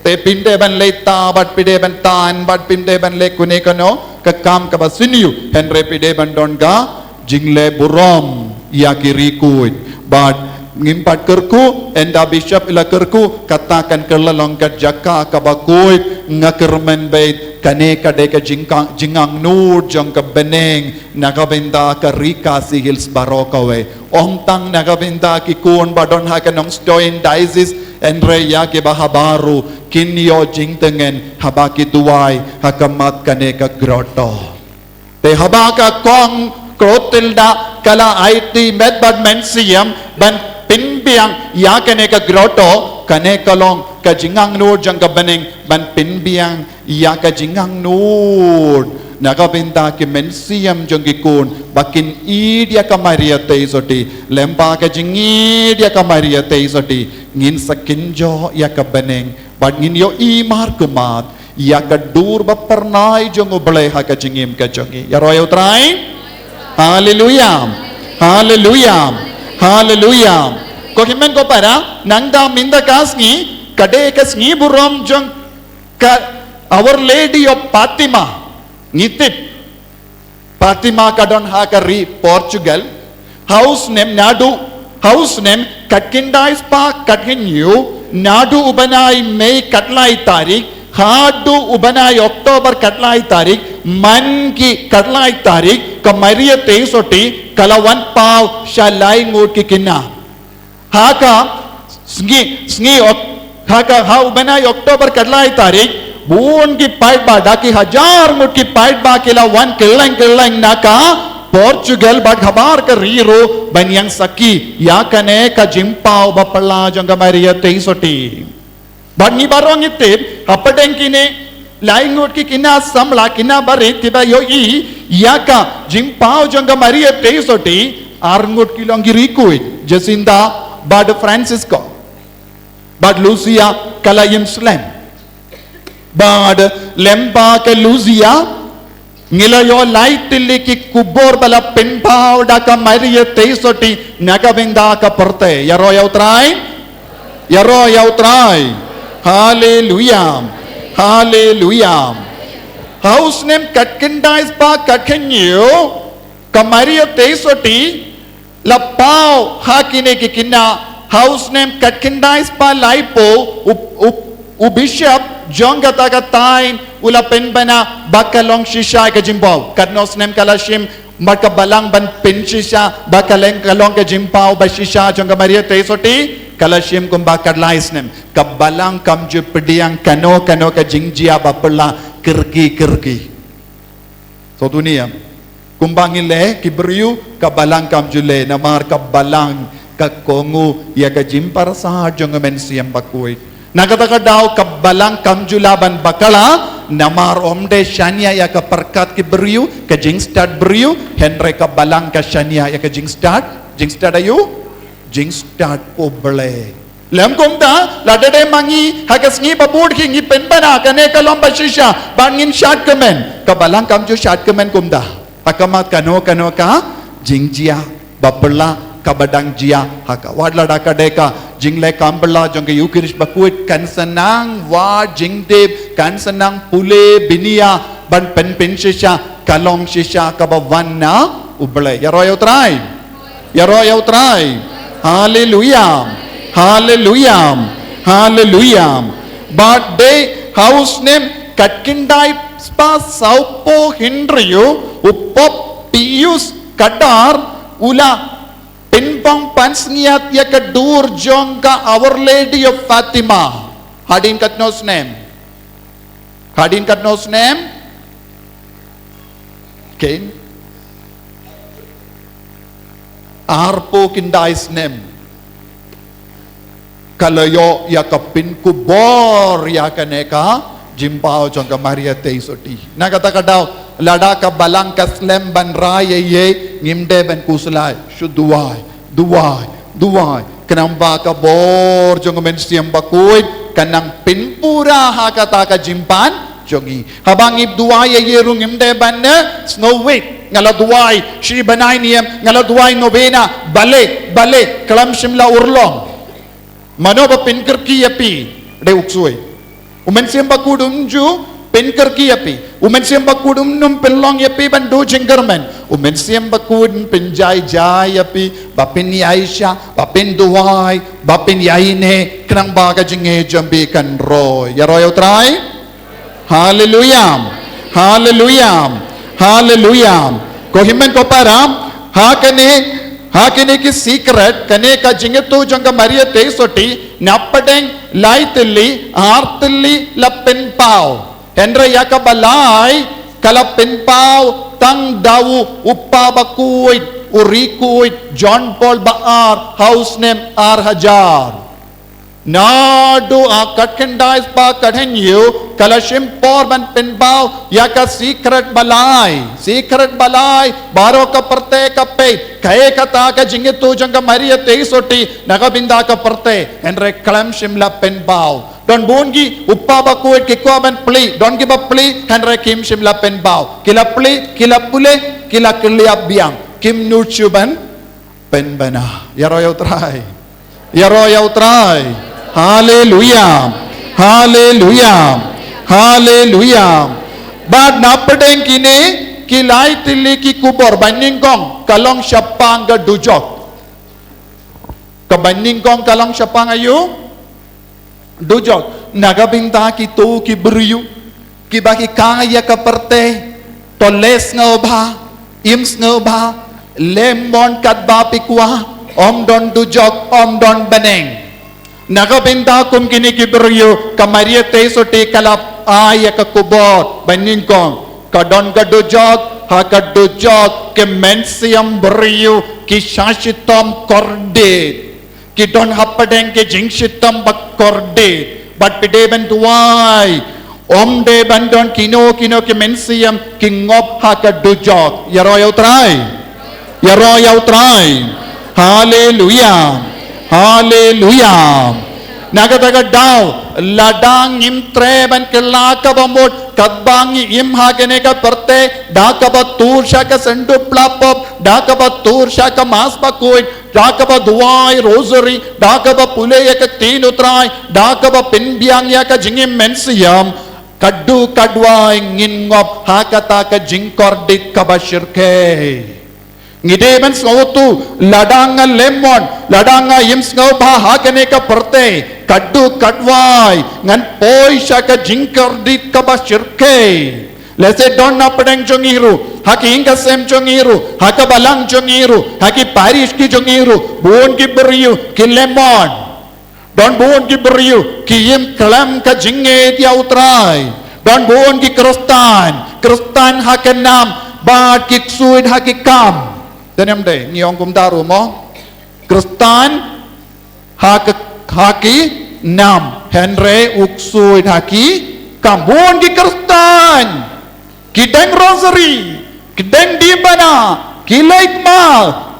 Te phin dei ban leit ta, bad phi dei ban tan, bad phin dei ban leit kano kano ka kam kaba sniew, hynrei phi dei ban don ka jingleh burom ïa ki Ri Khuid. Bad ngim pat kyrkhu, ynda Bishop i la kyrkhu, kata kan kylla long ka jaka kaba khuid. Nga kyrmen beit kane ka dei ka jingkang-, jingangnud jong ka bneng na ka bynta ka Ri Khasi Hills baroh kawei. Ym tang na ka bynta ki khun ba don ha ka Nongstoiñ Diocese, hynrei ïa kiba habar ruh kin ïoh jingtngen haba ki duwai ha khmat kane ka grotto. Te haba ka Kong Clotilda ka la aiti met bad mynsiem ban pynbiang ïa kane ka grotto, kane ka long ka jingangnud jong ka bneng ban pynbiang ïa ka jingangnud na ka bynta ki mynsiem jong ki khun, ba kin ïeit ïa ka Maria Theisotti. Lyngba ka jingïeit ïa ka Maria Theisotti, ngin sa kynjoh ïa ka bneng, bad ngin ïohi markhmat ïa ka dur ba phyrnai jong U Blei ha ka jingim ka jong ngi. Ïaroh ïa U Trai. Haleluia. Haleluia. Haleluia. Ko hynmen ko para, nangta mynta ka sngi ka dei ka sngi burom jong ka Our Lady of Fatima. Ngi tip Fatima ka don ha ka ri Portugal. Ha u snem naduh, ha u snem khatkhyndai spah khathynñiew, naduh u bnai Mei khatlai tarik haduh u bnai October khatlai tarik, man ki khatlai tarik, ka Maria Theisotti ka la wan paw sha lai ngut ki khynnah. Ha ka sngi, sngi Ok-, ha ka, ha u bnai October khatlai tarik, bun ki paidbah, da ki hajar ngut ki paidbah ki la wan kylleng kylleng na ka Portugal bad habar ka ri ruh ban ïeng sakhi ïa kane ka jingpaw ba phylla jong ka Maria Theisotti. Bad ngi baroh ngi tip, hapdeng kine lai ngut ki khynnah samla, khynnah barit kiba ïohi ïa ka jingpaw jong ka Maria Theisotti, ar ngut ki long ki Ri Khuid, Jacinta bad Francisco. Bad Lucia ka la ïeng slem. Bad lyngba ka Lucia, ngi la ïoh lai tylli ki khubor ba la pynpaw da ka Maria Theisotti na ka bynta ka pyrthei. Ïaroh ïa U Trai. Ïaroh ïa U Trai. Haleluia. Haleluia. Ha u snem khatkhyndai spah khathynñiew, ka Maria Theisotti la paw ha kine ki khynnah. Ha u snem khatkhyndai spah laiphew, u, u, u bishop jong kata ka thaiñ u la pynbna ba ka long shisha ka jingpaw. Katno snem ka la shim bad ka balang ban pynshisha ba ka long, ka long ka jingpaw ba shisha jong ka Maria Theisotti? Ka la shim kumba khatlai snem. Ka balang kam ju pdiang kano kano ka jingjia ba phylla kyrkieh kyrkieh. Sngewthuh ne em? Kumba ngi leh ki briew, ka balang kam ju leh, namar ka balang ka kohnguh ïa ka jingpyrsad jong ka Mynsiem Bakhuid. Na kata ka daw ka balang kam ju lah ban bakla, namar ym dei shaniah ïa ka pyrkhat ki briew, ka jingstad briew, hynrei ka balang ka shaniah ïa ka jingstad, jingstad aïu? Jingstad U Blei. Lym kumta, lada dei ma ngi, ha ka sngi ba bud hi ngi pynbna kane ka long ba shisha, bad ngin shad kmen, ka balang kam ju shad kmen kumta. Ha khmat kano kano ka jingjia ba phylla kaba dang jia ha ka. Wat lada ka dei ka jingleh kam bylla jong ka Eucharist bakhuid, kan sa nang wad jingtip, kan sa nang pule bniah ban pynpynshisha, ka long shisha kaba wan na U Blei. Ïaroh ïa U Trai. Ïaroh ïa U Trai. Haleluia. Haleluia. Haleluia. Bad dei ha u snem khatkhyndai spah sawphew hynriew, u Pope Pius ka Dar u la pynbang pansngiat ïa ka dur jong ka Our Lady of Fatima. Hadien katno snem? Hadien katno snem? Okay. Arphew khyndai snem. Ka la ïoh ïa ka pynkupbor ïa kane ka jingbaw jong ka Maria Theisotti. Na kata ka daw, lada ka balang ka slem ban rai ïa ei, ngim dei ban khuslai, shu duwai, duwai, duwai. Khnang ba ka bor jong U Mynsiem Bakhuid kan nang pynpura ha kata ka jingpan jong ngi. Haba ngi duwai ïa ei ruh ngim dei ban, eh, sngewbha. Nga la duwai shi bnai niam, nga la duwai novena, balei, balei, khlem shym la urlong. Mano ba pynkyrkieh ïa phi? Dei u ksuid. U Mynsiem Bakhuid um ju pynkyrkieh ïa phi. U Mynsiem Bakhuid um nym pynlong ïa phi ban duh jingkyrmen. U Mynsiem Bakhuid un pynjai jai ïa phi, ba phin ïaishah, ba phin duwai, ba phin ïaineh, khnang ba ka jingngeit jong phi kan roi. Ïaroh ïa U Trai. Haleluia. Haleluia. Haleluia. Ko hynmen ko para, ha kane, ha kine ki secret, kane ka jingïathuh jong ka Maria Theisotti, napdeng lai tylli, ar tylli la pynpaw. Hynrei ïa kaba lai, ka la pynpaw tang da u Kpa Bakhuid, u Riewkhuid John Paul ba ar, ha u snem ar hajar. Naduh ha khatkhyndai spah khathynñiew, ka la shim por ban pynpaw ïa ka secret ba lai. Secret ba lai, baroh ka pyrthei ka peit kaei kata ka jingïathuh jong ka Maria Theisotti na ka bynta ka pyrthei, hynrei khlem shym la pynpaw. Don bun ki, u Kpa Bakhuid ki kwah ban plie, don kiba plie, hynrei kim shym la pynpaw. Ki la plie, ki la pule, ki la kylliap biang, kim nud shuh ban pynbna. Ïaroh ïa U Trai. Ïaroh ïa U Trai. Haleluia. Haleluia. Haleluia. Bad napdeng kine ki lai tylli ki kubor, ba nyngkong ka long shaphang ka dujok. Kaba nyngkong ka long shaphang aïu? Dujok. Na ka bynta kito ki briew kiba ki kha ïa ka pyrthei, to leh sngewbha, im sngewbha, leh mon katba phi kwah, ym don dujok, ym don bneng. Na ka bynta kum kine ki briew, ka Maria Theisotti ka la ai ïa ka kubor ba nyngkong. Ka don ka dujok, ha ka dujok ki mynsiem briew ki shah shitom kordit. Ki don hapdeng ki jingshitom ba kordit. Bad phi dei ban duwai, ym dei ban don kino kino ki mynsiem ki ngop ha ka dujok. Ïaroh ïa U Trai. Ïaroh ïa U Trai. Haleluia. Haleluia. Na kata ka daw, lada ngim treh ban kylla kaba mut katba ngi im ha kane ka pyrthei, da kaba tur sha ka Syndu Phla Pop, da kaba tur sha ka Mass Bakhuid, da kaba duwai Rosary, da kaba pule ïa ka Ktien U Trai, da kaba pynbiang ïa ka jingim mynsiem, kaduh kaduwai ngin ngop ha kata ka jingkordit kaba shyrkhei. Ngi dei ban sngewthuh, lada nga leh mon, lada nga im sngewbha ha kane ka pyrthei, kaduh kaduwai ngan poi sha ka jingkordit kaba shyrkhei. Lehse don napdeng jong ngi ruh, ha ki ïing ki sem jong ngi ruh, ha ka balang jong ngi ruh, ha ki parish ki jong ngi ruh, bun ki briew ki leh mon. Don bun ki briew ki im khlem ka jingngeit ïa U Trai. Don bun ki Khristan, Khristan ha ka nam, bad ki ksuid ha ki kam. Te ym dei, ngi ong kumta ruh mo. Khristan ha ka, ha ki nam, hynrei u ksuid ha ki kam. Bun ki Khristan ki deng Rosary, ki deng dibana, ki leit ma,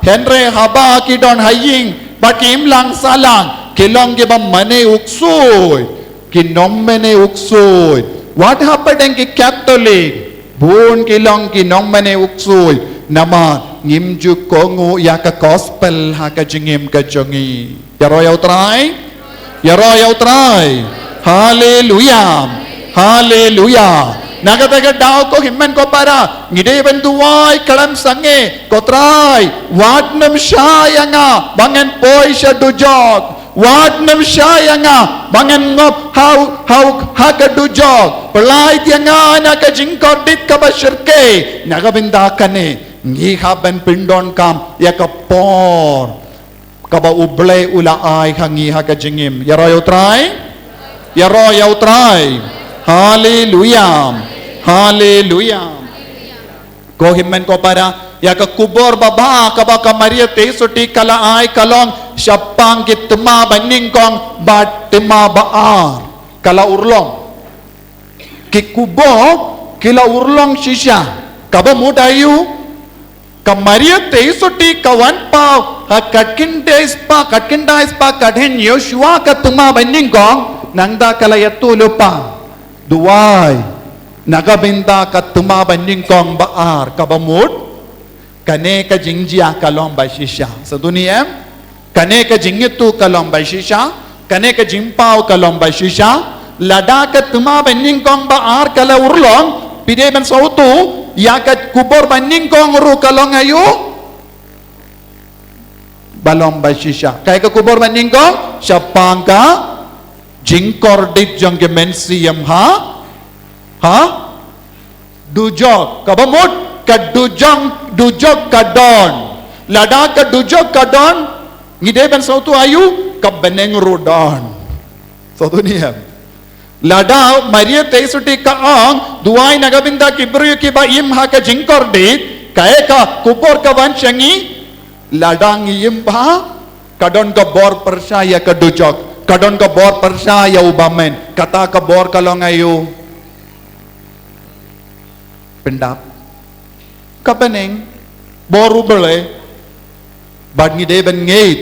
hynrei haba ki don ha ïing, ba ki imlang sahlang, ki long kiba mane u ksuid, ki nongmane u ksuid. Wat hapdeng ki Katholik, bun ki long ki nongmane u ksuid. Namar ngim ju kohnguh ïa ka gospel ha ka jingim ka jong ngi. Ïaroh ïa U Trai. Ïaroh ïa U Trai. Haleluya. Haleluya. Na kata ka daw ko hynmen ko para, ngi dei ban duwai khlem sangeh, ko Trai, wat nym shah ïa nga ba ngan poi sha dujok. Wat nym shah ïa nga ba ngan ngop ha u, ha u, ha ka dujok. Pyllait ïa nga na ka jingkordit kaba shyrkhei. Na ka bynta kane ngi hap ban pyndonkam ïa ka por kaba U Blei u la ai ha ngi ha ka jingim. Ïaroh ïa U Trai. Ïaroh ïa U Trai. Haleluya. Haleluya. Ko hynmen ko para, ïa ka khubor babha kaba ka Maria Theisotti ka la ai ka long shaphang ki thma ba nyngkong bad thma ba ar. Ka la urlong. Ki khubor ki la urlong shisha. Kaba mut aïu? Ka Maria Theisotti ka wan paw ha ka khyndai spah, ka khyndai spah ka dien Yoshua ka thma ba nyngkong, nangta ka la ïathuh lypa. Duwai na ka bynta ka thma ba nyngkong ba ar, kaba mut kane ka jingjia ka long ba shisha. Sa duni em? Kane ka jingïathuh ka long ba shisha, kane ka jingpaw ka long ba shisha. Lada ka thma ba nyngkong ba ar ka la urlong, phi dei ban sngewthuh ïa ka khubor ba nyngkong ruh ka long aïu? Ba long ba shisha. Kaei ka khubor ba nyngkong? Shaphang ka jingkordit jong ki mynsiem ha, ha dujok. Kaba mut ka dujok, dujok ka don. Lada ka dujok ka don, ngi dei ban sngewthuh aïu? Ka bneng ruh don. Sngewthuh ne em? Lada Maria Theisotti ka ong, duwai na ka bynta ki briew kiba im ha ka jingkordit, kaei ka khubor ka wan sha ngi? Lada ngi im bha, ka don ka bor pyrshah ïa ka dujok, ka don ka bor pyrshah ïa u bymmen. Kata ka bor ka long aïu? Pyndap. Ka bneng, bor U Blei. Bad ngi dei ban ngeit.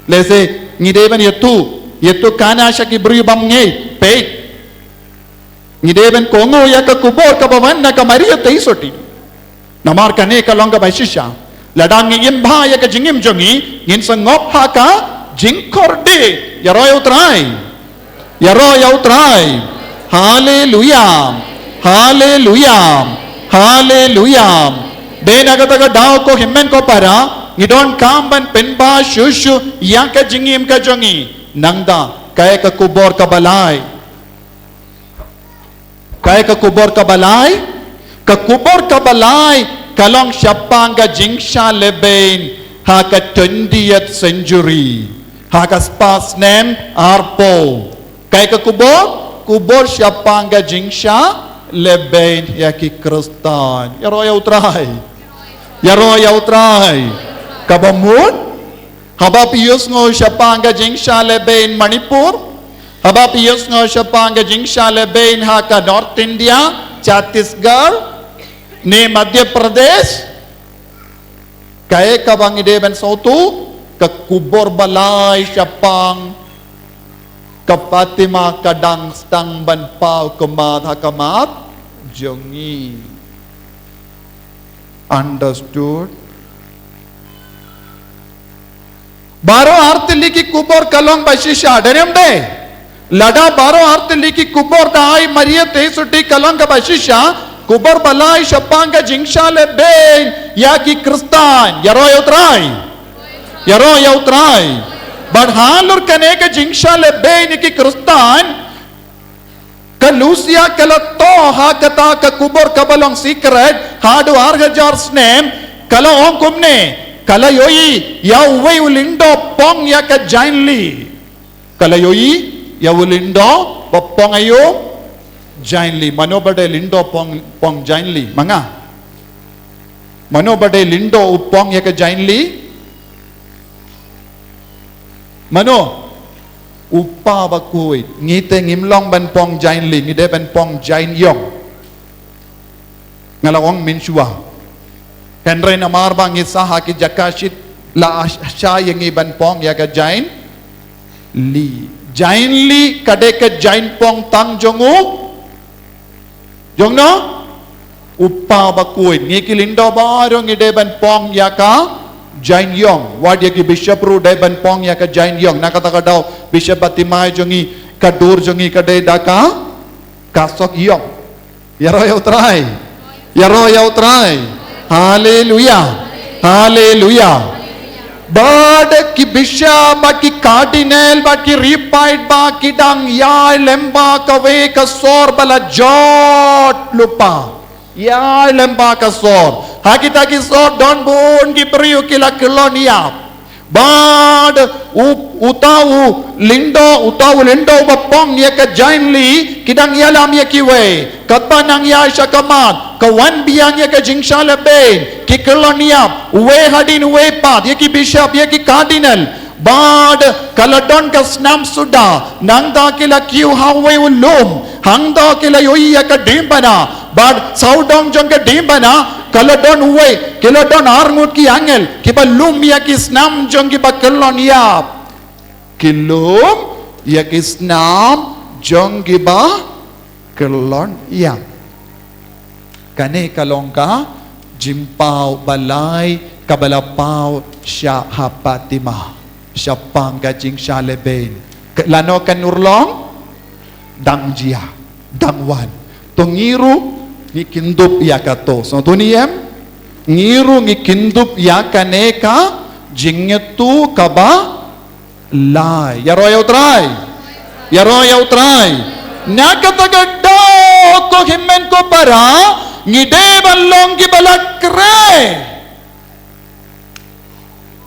Lehse ngi dei ban ïathuh, ïathuh khana sha ki briew bym ngeit. Peit. Ngi dei ban kohnguh ïa ka khubor kaba wan na ka Maria Theisotti. Namar kane ka long kaba shisha. Lada ngi im bha ïa ka jingim jong ngi, ngin sa ngop ha ka jingkordit. Ïaroh ïa U Trai. Ïaroh ïa U Trai. Haleluya. Haleluya. Haleluya. Dei na kata ka daw ko hynmen ko para, ngi donkam ban pynbha shuh shuh ïa ka jingim ka jong ngi. Nangta, kaei ka khubor kaba lai? Kaei ka khubor kaba lai? Ka khubor kaba lai ka long shaphang ka jingshah lehbeiñ ha ka twentieth century. Ha ka spah snem arphew. Kaei ka khubor? Khubor shaphang ka jingshah lehbeiñ ïa ki Khristan. Ïaroh ïa U Trai. Ïaroh ïa U Trai. Kaba mut? Haba phi ïohsngew shaphang ka jingshah lehbeiñ Manipur, haba phi ïohsngew shaphang ka jingshah lehbeiñ ha ka North India, Chhattisgarh, ne Madhya Pradesh, kaei kaba ngi dei ban sngewthuh? Ka khubor ba lai shaphang ka Fatima ka dang sdang ban paw khmat ha khmat jong ngi. Understood? Baroh artylli ki khubor ka long ba shisha, dei ne em dei? Lada baroh artylli ki khubor da ai Maria Theisotti ka long kaba shisha, khubor ba lai shaphang ka jingshah lehbeiñ ïa ki Khristan. Ïaroh ïa U Trai. Ïaroh ïa U Trai. Bad halor kane ka jingshah lehbeiñ ïa ki Khristan, ka Lucia ka la thoh ha kata ka khubor kaba long secret haduh ar hajar snem, ka la ong kumne, ka la ïohi ïa uwei u lyngdoh pong ïa ka jaiñli. Ka la ïohi ïa u lyngdoh ba pong aïu? Jaiñli. Mano ba dei lyngdoh pong, pong jaiñli? Ma nga. Mano ba dei lyngdoh u pong ïa ka jaiñli? Mano? U pa ba khuid. Ngi te ngim long ban pong jaiñli, ngi dei ban pong jaiñiong. Nga la ong mynshuwa. Hynrei namar ba ngi sah ha ki jaka shit, la shah ïa ngi ban pong ïa ka jaiñli. Jaiñli ka dei ka jaiñpong tang jong u? Jong no? u pa bakhuid. Ngi ki lyngdoh baroh ngi dei ban pong ïa ka jaiñïong. Wat ïa ki bishop ruh dei ban pong ïa ka jaiñïong. Na kata ka daw bishop ba timai jong ngi ka dur jong ngi ka dei da ka, ka sok ïong. Ïaroh ïa U Trai. Ïaroh ïa U Trai. Haleluya. Haleluya. Bad ki bishop bad ki cardinal bad ki ripait ba ki dang ïai lem ba kawei ka sor ba la jot lypa. Ïai lem ba ka sor. Ha kita ki sor don bun ki briew ki la kyllon ïap. Bad u, uta u lyngdoh, uta u lyngdoh ba pong ïa ka jaiñli, ki dang ïalam ïa kiwei. Katba nang ïaid sha khmat, ka wan biang ïa ka jingshah lehbeiñ, ki kyllon ïap, uwei hadien uwei pat, ïa ki bishop, ïa ki cardinal. Bad ka la don ka snam suda, nangta ki la kiew ha uwei u lum, hangta ki la ïohi ïa ka diengphna, bad sawdong jong ka diengphna, ka la don uwei, ki la don arngut ki angel, kiba lum ïa ki snam jong kiba kyllon ïap. Ki lum ïa ki snam jong kiba kyllon ïap. Kane ka long ka jingpaw ba lai kaba la paw sha ha Fatima. Shaphang ka jingshah lehbeiñ. Ka, lano kan urlong? Dang jia, dang wan. To ngi ruh ngi kyndup ïa kato. Sngewthuh ne em? Ngi ruh ngi kyndup ïa kane ka jingïathuh kaba lai. Ïaroh ïa U Trai. Ïaroh ïa U Trai. Na kata ka daw ko hynmen ko para, ngi dei ban long kiba la khreh.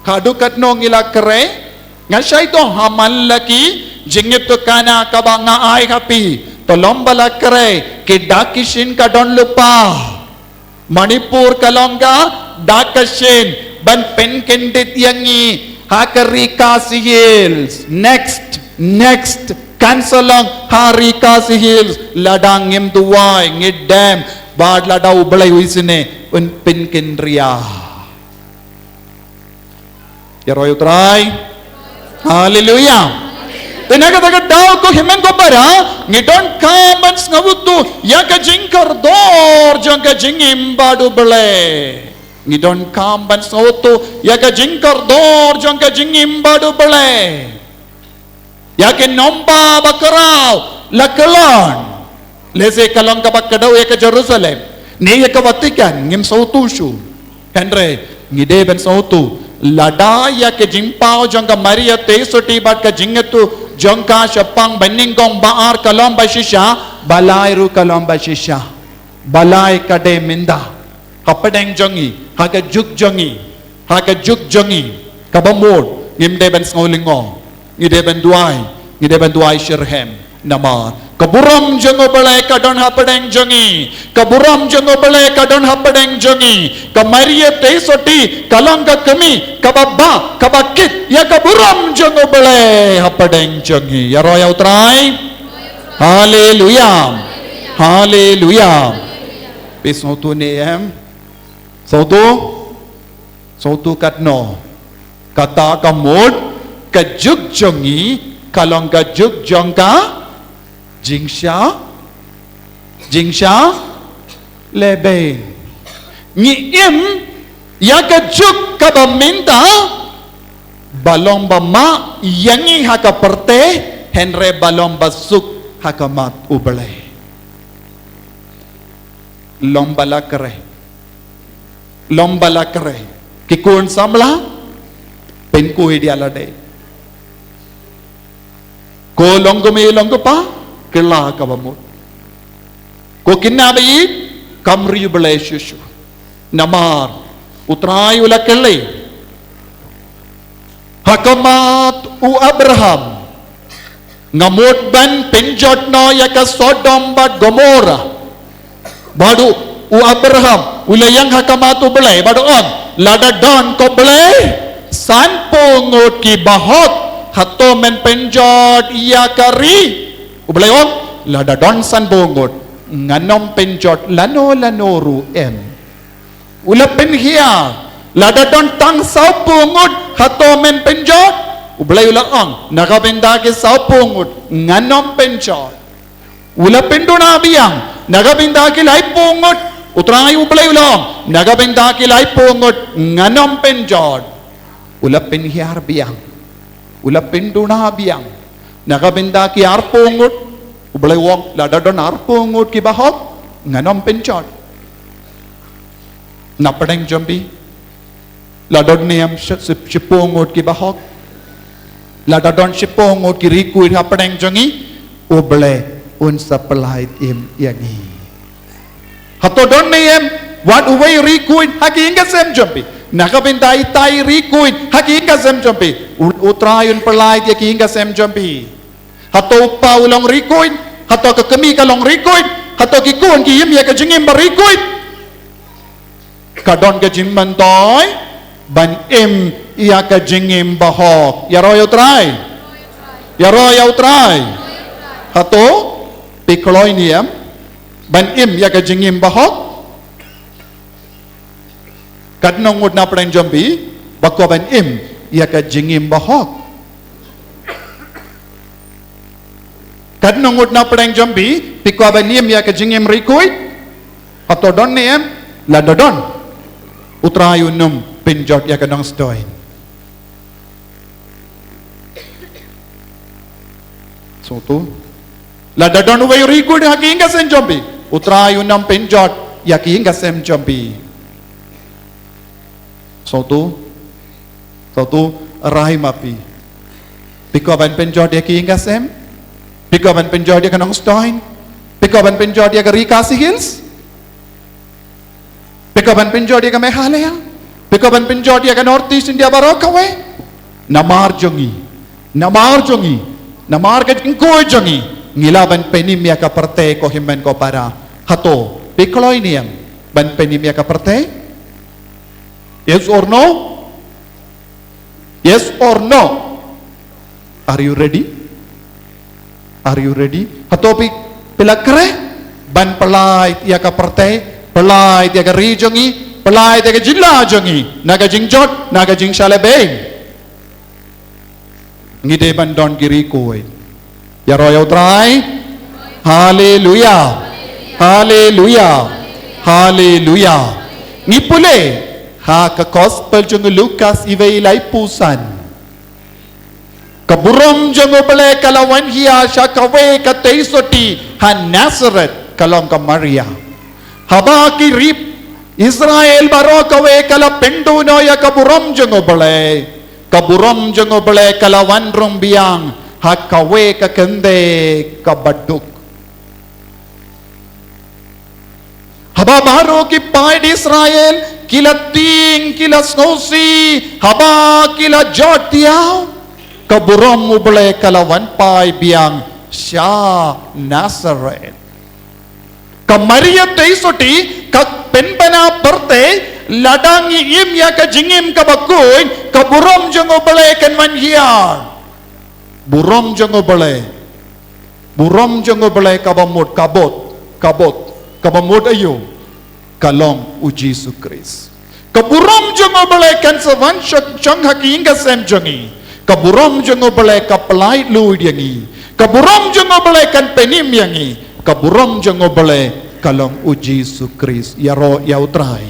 Haduh katno ngi la khreh? Nga shait to ha man la ki jingïathuhkhana kaba nga ai ha phi. To long ba la khreh, ki dak ki shin ka don lypa. Manipur ka long ka dak ka shin ban pynkyndit ïa ngi ha ka Ri Khasi Hills. Next, next, kan sa long ha Ri Khasi Hills. Lada ngim duwai, ngi dem, bad lada U Blei u isynei, un pynkynriah. Ïaroh ïa U Trai. Haleluya. Te na kata ka daw ko hynmen ko para, ngi donkam ban sngewthuh ïa ka jingkordor jong ka jingim bad U Blei. Ngi donkam ban sngewthuh ïa ka jingkordor jong ka jingim bad U Blei. Ïa ki nomba ba khraw la kyllon. Lehse ka long kaba kdew ïa ka Jerusalem ne ïa ka Vatican, ngim sngewthuh shuh. Hynrei ngi dei ban sngewthuh, lada ïa ka jingpaw jong ka Maria Theisotti bad ka jingïathuh jong ka shaphang ba nyngkong ba ar ka long ba shisha, ba lai ruh ka long ba shisha. Ba lai ka dei mynta. Hapdeng jong ngi, ha ka juk jong ngi, ha ka juk jong ngi, kaba mut, ngim dei ban sngew lyngngoh, ngi dei ban duwai, ngi dei ban duwai shitrhem. Namar ka burom jong U Blei ka don hapdeng jong ngi, ka burom jong U Blei ka don hapdeng jong ngi. Ka Maria Theisotti ka long ka kmie kaba bah, kaba kit ïa ka burom jong U Blei hapdeng jong ngi. Ïaroh ïa U Trai. Haleluya. Haleluya. Phi sngewthuh ne em? Sngewthuh? Sngewthuh katno? Kata ka mut ka juk jong ngi ka long ka juk jong ka jingshah, jingshah lehbeiñ. Ngi im ïa ka juk kaba mynta ba long ba mah ïa ngi ha ka pyrthei, hynrei ba long ba suk ha khmat U Blei. Long ba la khreh. Long ba la khreh. Ki khun samla, pynkuid ïa lade. Ko long kmie long kpa, kylla kaba mut. Ko khynnah ba ïeit, kam ri U Blei shuh shuh. Namar U Trai u la kylli ha khmat u Abraham, nga mut ban pynjot noh ïa ka Sodom bad Gomorrah. Bad u, u Abraham u la ïeng ha khmat U Blei bad u ong, lada don ko Blei, sanphew ngut ki bahok, hato men pynjot ïa ka ri? U Blei u ong, lada don sanphew ngut, ngan ym pynjot lano lano ruh em. U la pynhiar, lada don tang sawphew ngut, hato men pynjot? U Blei u la ong, na ka bynta ki sawphew ngut ngan ym pynjot. U la pynduna biang, na ka bynta ki laiphew ngut U Trai U Blei u la ong, na ka bynta ki laiphew ngut ngan ym pynjot. U la pynhiar biang. U la pynduna biang. Na ka bynta ki arphew ngut, U Blei u ong, lada don arphew ngut kiba hok, ngan ym pynjot. Na pdeng jong phi, la don ne em shi-, shi-, shiphew ngut kiba hok? Lada don shiphew ngut ki rikuid ha pdeng jong ngi, U Blei un sa pynlait im ïa ngi. Hato don ne em wat uwei rikuid ha ki ïing ki sem jong phi? Na ka bynta itai rikuid ha ki ïing ki sem jong phi, U, U Trai un pynlait ïa ki ïing ki sem jong phi. Hato u pa u long rikuid? Hato ka kmie ka long rikuid? Hato ki khun ki im ïa ka jingim ba rikuid? Ka don ka jingmyntoi ban im ïa ka jingim ba hok. Ïaroh ïa U Trai. Ïaroh ïa U Trai. Hato phi kloi ne em ban im ïa ka jingim ba hok? Katno ngut na pdeng jong phi ba kwah ban im ïa ka jingim ba hok? Katno ngut na pdeng jong phi, phi kwah ban im ïa ka jingim rikuid? Hato don ne em? Lada don, U Trai un ym pynjot ïa ka nongstoiñ. Sngewthuh. Lada don uwei rikuid ha ki ïing ki sem jong phi, U Trai un ym pynjot ïa ki ïing ki sem jong phi. Sngewthuh. Sngewthuh, rai ma phi. Phi kwah ban pynjot ïa ki ïing ki sem? Phi kwah ban pynjot ïa ka nongstoiñ? Phi kwah ban pynjot ïa ka Ri Khasi Hills? Phi kwah ban pynjot ïa ka Meghalaya? Phi kwah ban pynjot ïa ka North East India baroh kawei? Namar jong ngi, namar jong ngi, namar ka jingkhuid jong ngi, ngi lah ban pynim ïa ka pyrthei, ko hynmen ko para. Hato phi kloi ne em ban pynim ïa ka pyrthei? Yes or no? Yes or no? Are you ready? Are you ready? Hato phi, phi la khreh ban pynlait ïa ka pyrthei, pynlait ïa ka ri jong ngi, pynlait ïa ka jylla jong ngi na ka jingjot, na ka jingshah lehbeiñ? Ngi dei ban don ki rikuid. Ïaroh ïa U Trai. Haleluya. Haleluya. Haleluya. Ngi pule ha ka Gospel jong u Lukas iwei laiphew san. Ka burom jong U Blei ka la wan hiar sha kawei ka tei sotti ha Nazareth, ka long ka Maria. Haba ki ri Israel baroh kawei ka la pynduh noh ïa ka burom jong U Blei, ka burom jong U Blei ka la wan rung biang ha kawei ka kynthei kaba duk. Haba baroh ki paid Israel ki la tieng, ki la sngewsih, haba ki la jot ïa ka burom U Blei ka la wan phai biang sha Nazareth. Ka Maria tei sotti ka pynbna pyrthei, lada ngi im ïa ka jingim kaba khuid, ka burom jong U Blei kan wan hiar. Burom jong U Blei. Burom jong U Blei kaba mut, ka bud, ka bud, kaba mut aïu? Ka long U Jisu Khrist. Ka burom jong U Blei kan sa wan shong, shong ha ki ïing ki sem jong ngi. Ka burom jong U Blei ka pynlait luid ïa ngi. Ka burom jong U Blei kan pynim ïa ngi. Ka burom jong U Blei ka long U Jisu Khrist. Ïaroh ïa U Trai.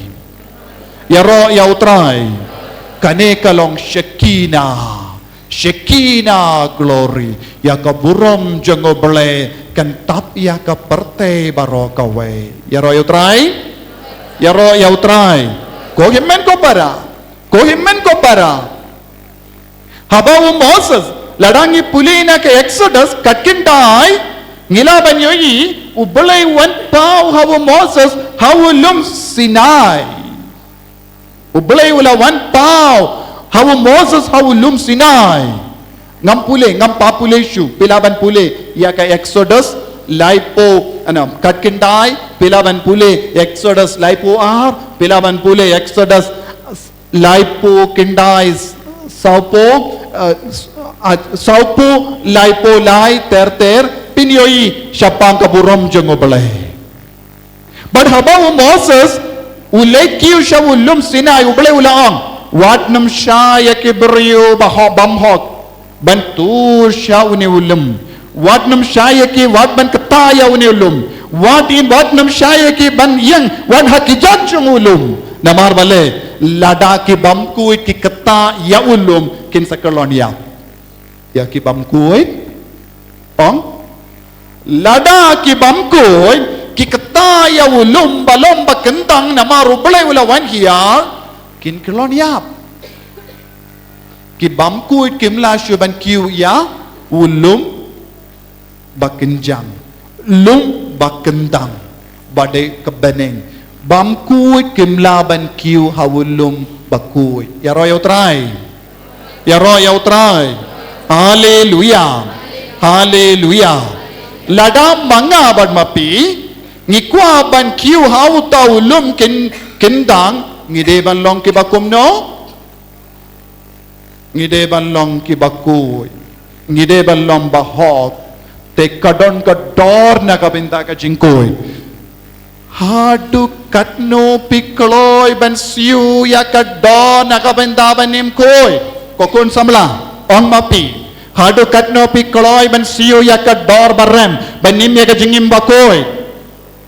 Ïaroh ïa U Trai. Kane ka long Shekinah. Shekinah glory, ïa ka burom jong U Blei kan tap ïa ka pyrthei baroh kawei. Ïaroh ïa U Trai. Ïaroh ïa U Trai. Ko hynmen ko para, ko hynmen ko para. Haba u Moses, lada ngi pule na ka Exodus khatkhyndai, ngi lah ban ïohi U Blei u wan paw ha u Moses ha u lum Sinai. U Blei u la wan paw ha u Moses ha u lum Sinai. Ngam pule, ngam pat pule shuh, phi lah ban pule ïa ka Exodus laiphew, ano, khatkhyndai, phi lah ban pule Exodus laiphew ar, phi lah ban pule Exodus laiphew khyndai, sawphew, eh, s-, ah, sawphew, laiphew lai, ter ter, phin ïohi shaphang ka burom jong U Blei. Bad haba u Moses u leit kiew sha u lum Sinai, U Blei u la ong, wat nym shah ïa ki briew ba hok, bym hok ban tur sha une u lum. Wat nym shah ïa ki, wat ban kta ïa une u lum. Wat im, wat nym shah ïa ki ban ïeng, wat ha ki jait jong u lum. Namar balei? Lada ki bymkhuid ki kta ïa u lum, kin sa kyllon ïap. Ïa ki bymkhuid. Ong? Lada ki bymkhuid ki kta ïa u lum ba long ba kyndang namar U Blei u la wan hiar, kin kyllon ïap. Ki bymkhuid kim lah shuh ban kiew ïa u lum ba kynjang, lum ba kyndang, ba dei ka bneng. Bymkhuid kim lah ban kiew ha u lum bakhuid. Ïaroh ïa U Trai. Ïaroh ïa U Trai. Haleluia. Haleluia. Lada ma nga bad ma phi ngi kwah ban kiew ha uta u lum kyn-, kyndang, ngi dei ban long kiba kumno? Ngi dei ban long kiba khuid. Ngi dei ban long bahok. Te ka don ka dor na ka bynta ka jingkhuid. Haduh katno phi kloi ban siew ïa ka dor na ka bynta ban im khuid? Ko khun samla, ong ma phi. Haduh katno phi kloi ban siew ïa ka dor ba rem ban im ïa ka jingim bakhuid?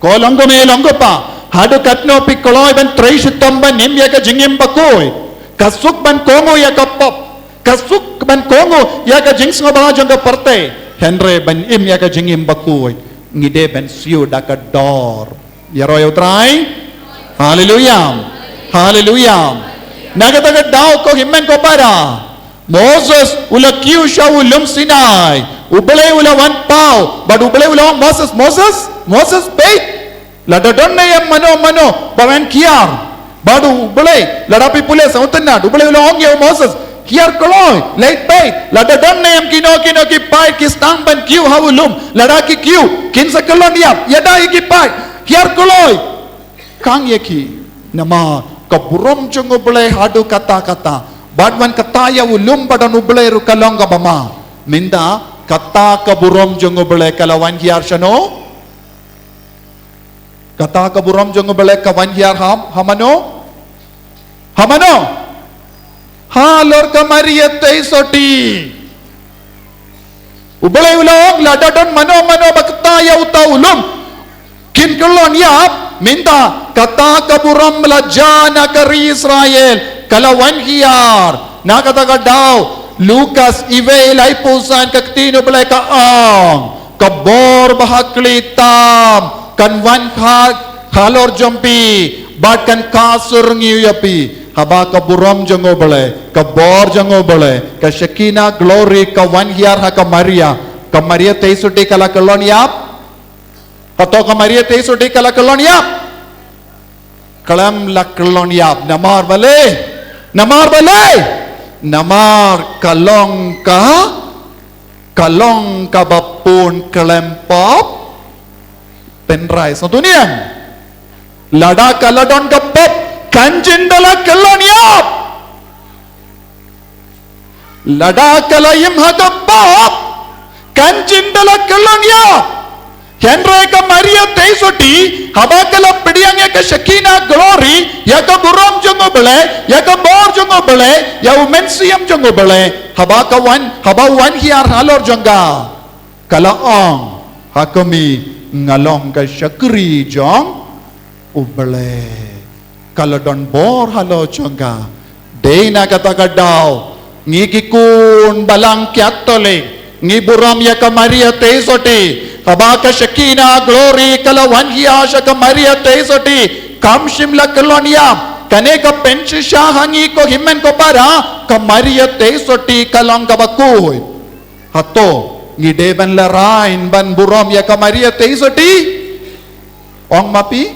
Ko long ko me, long ko pa. Haduh katno phi kloi ban trei shitom ban im ïa ka jingim bakhuid? Ka suk ban kohnguh ïa ka pop. Ka suk ban kohnguh ïa ka jingsngewbha jong ka pyrthei. Hynrei ban im ïa ka jingim bakhuid, ngi dei ban siew da ka dor. Ïaroh ïa U Trai. Haleluia. Haleluia. Na kata ka daw ko hynmen ko para, Moses u la kiew sha u lum Sinai. U Blei u la wan paw bad U Blei u la ong, Moses, Moses, Moses, peit. Lada don ne em mano mano ba wan hiar bad U Blei, lada phi pule sa untnat, U Blei u la ong ïa u Moses, hiar kloi, leit peit. Lada don ne em kino kino ki paid ki sdang ban kiew ha u lum, lada ki kiew kin sa kyllon ïap. Ïada ïa ki paid, hiar kloi. Khang ïa ki. Namar ka burom jong U Blei haduh katta katta. Bad wan kata ïa u lum ba don U Blei ruh ka long kaba ma. Mynta kata ka burom jong U Blei ka la wan hiar shano? Kata ka burom jong U Blei ka wan hiar ha, ha mano? Ha mano? Halor ka Maria Theisotti. U Blei u la ong, lada don mano mano ba kta ïa uta u lum, kin kyllon ïap. Mynta kata ka burom la jia na ka ri Israel, ka la wan hiar. Na kata ka daw Lukas iwei laiphew san, ka ktien U Blei ka ong, ka bor ba ha khlieh tam kan wan ha, halor jong phi bad kan kha syrngiew ïa phi. Haba ka burom jong U Blei, ka bor jong U Blei, ka Shekinah glory ka wan hiar ha ka Maria, ka Maria Theisotti ka la kyllon ïap? Hato ka Maria Theisotti ka la kyllon ïap? Khlem la kyllon ïap. Namar balei? Namar balei? Namar ka long ka, ka long kaba pun khlem pop. Pynrai sa tu niam. Lada ka la don ka pop, kan jin da la kyllon ïap. Lada ka la im ha ka pop, kan jin da la kyllon ïap. Hynrei ka Maria Theisotti, haba ka la pdiang ïa ka Shekinah glory, ïa ka burom jong U Blei, ïa ka bor jong U Blei, ïa u Mynsiem jong U Blei, haba ka wan, haba wan hiar halor jong ka, ka la ong, ha kmie, nga long ka shakri jong U Blei. Ka la don bor halor jong ka. Dei na kata ka daw, ngi ki khun balang Katholik, ngi burom ïa ka Maria Theisotti. Haba ka Shekinah glory ka la wan hiar sha ka Maria Theisotti, kam shym la kyllon ïap. Kane ka pynshisha ha ngi ko hynmen ko para, ka Maria Theisotti ka long kaba khuid. Hato ngi dei ban lehraiñ ban burom ïa ka Maria Theisotti? Ong ma phi,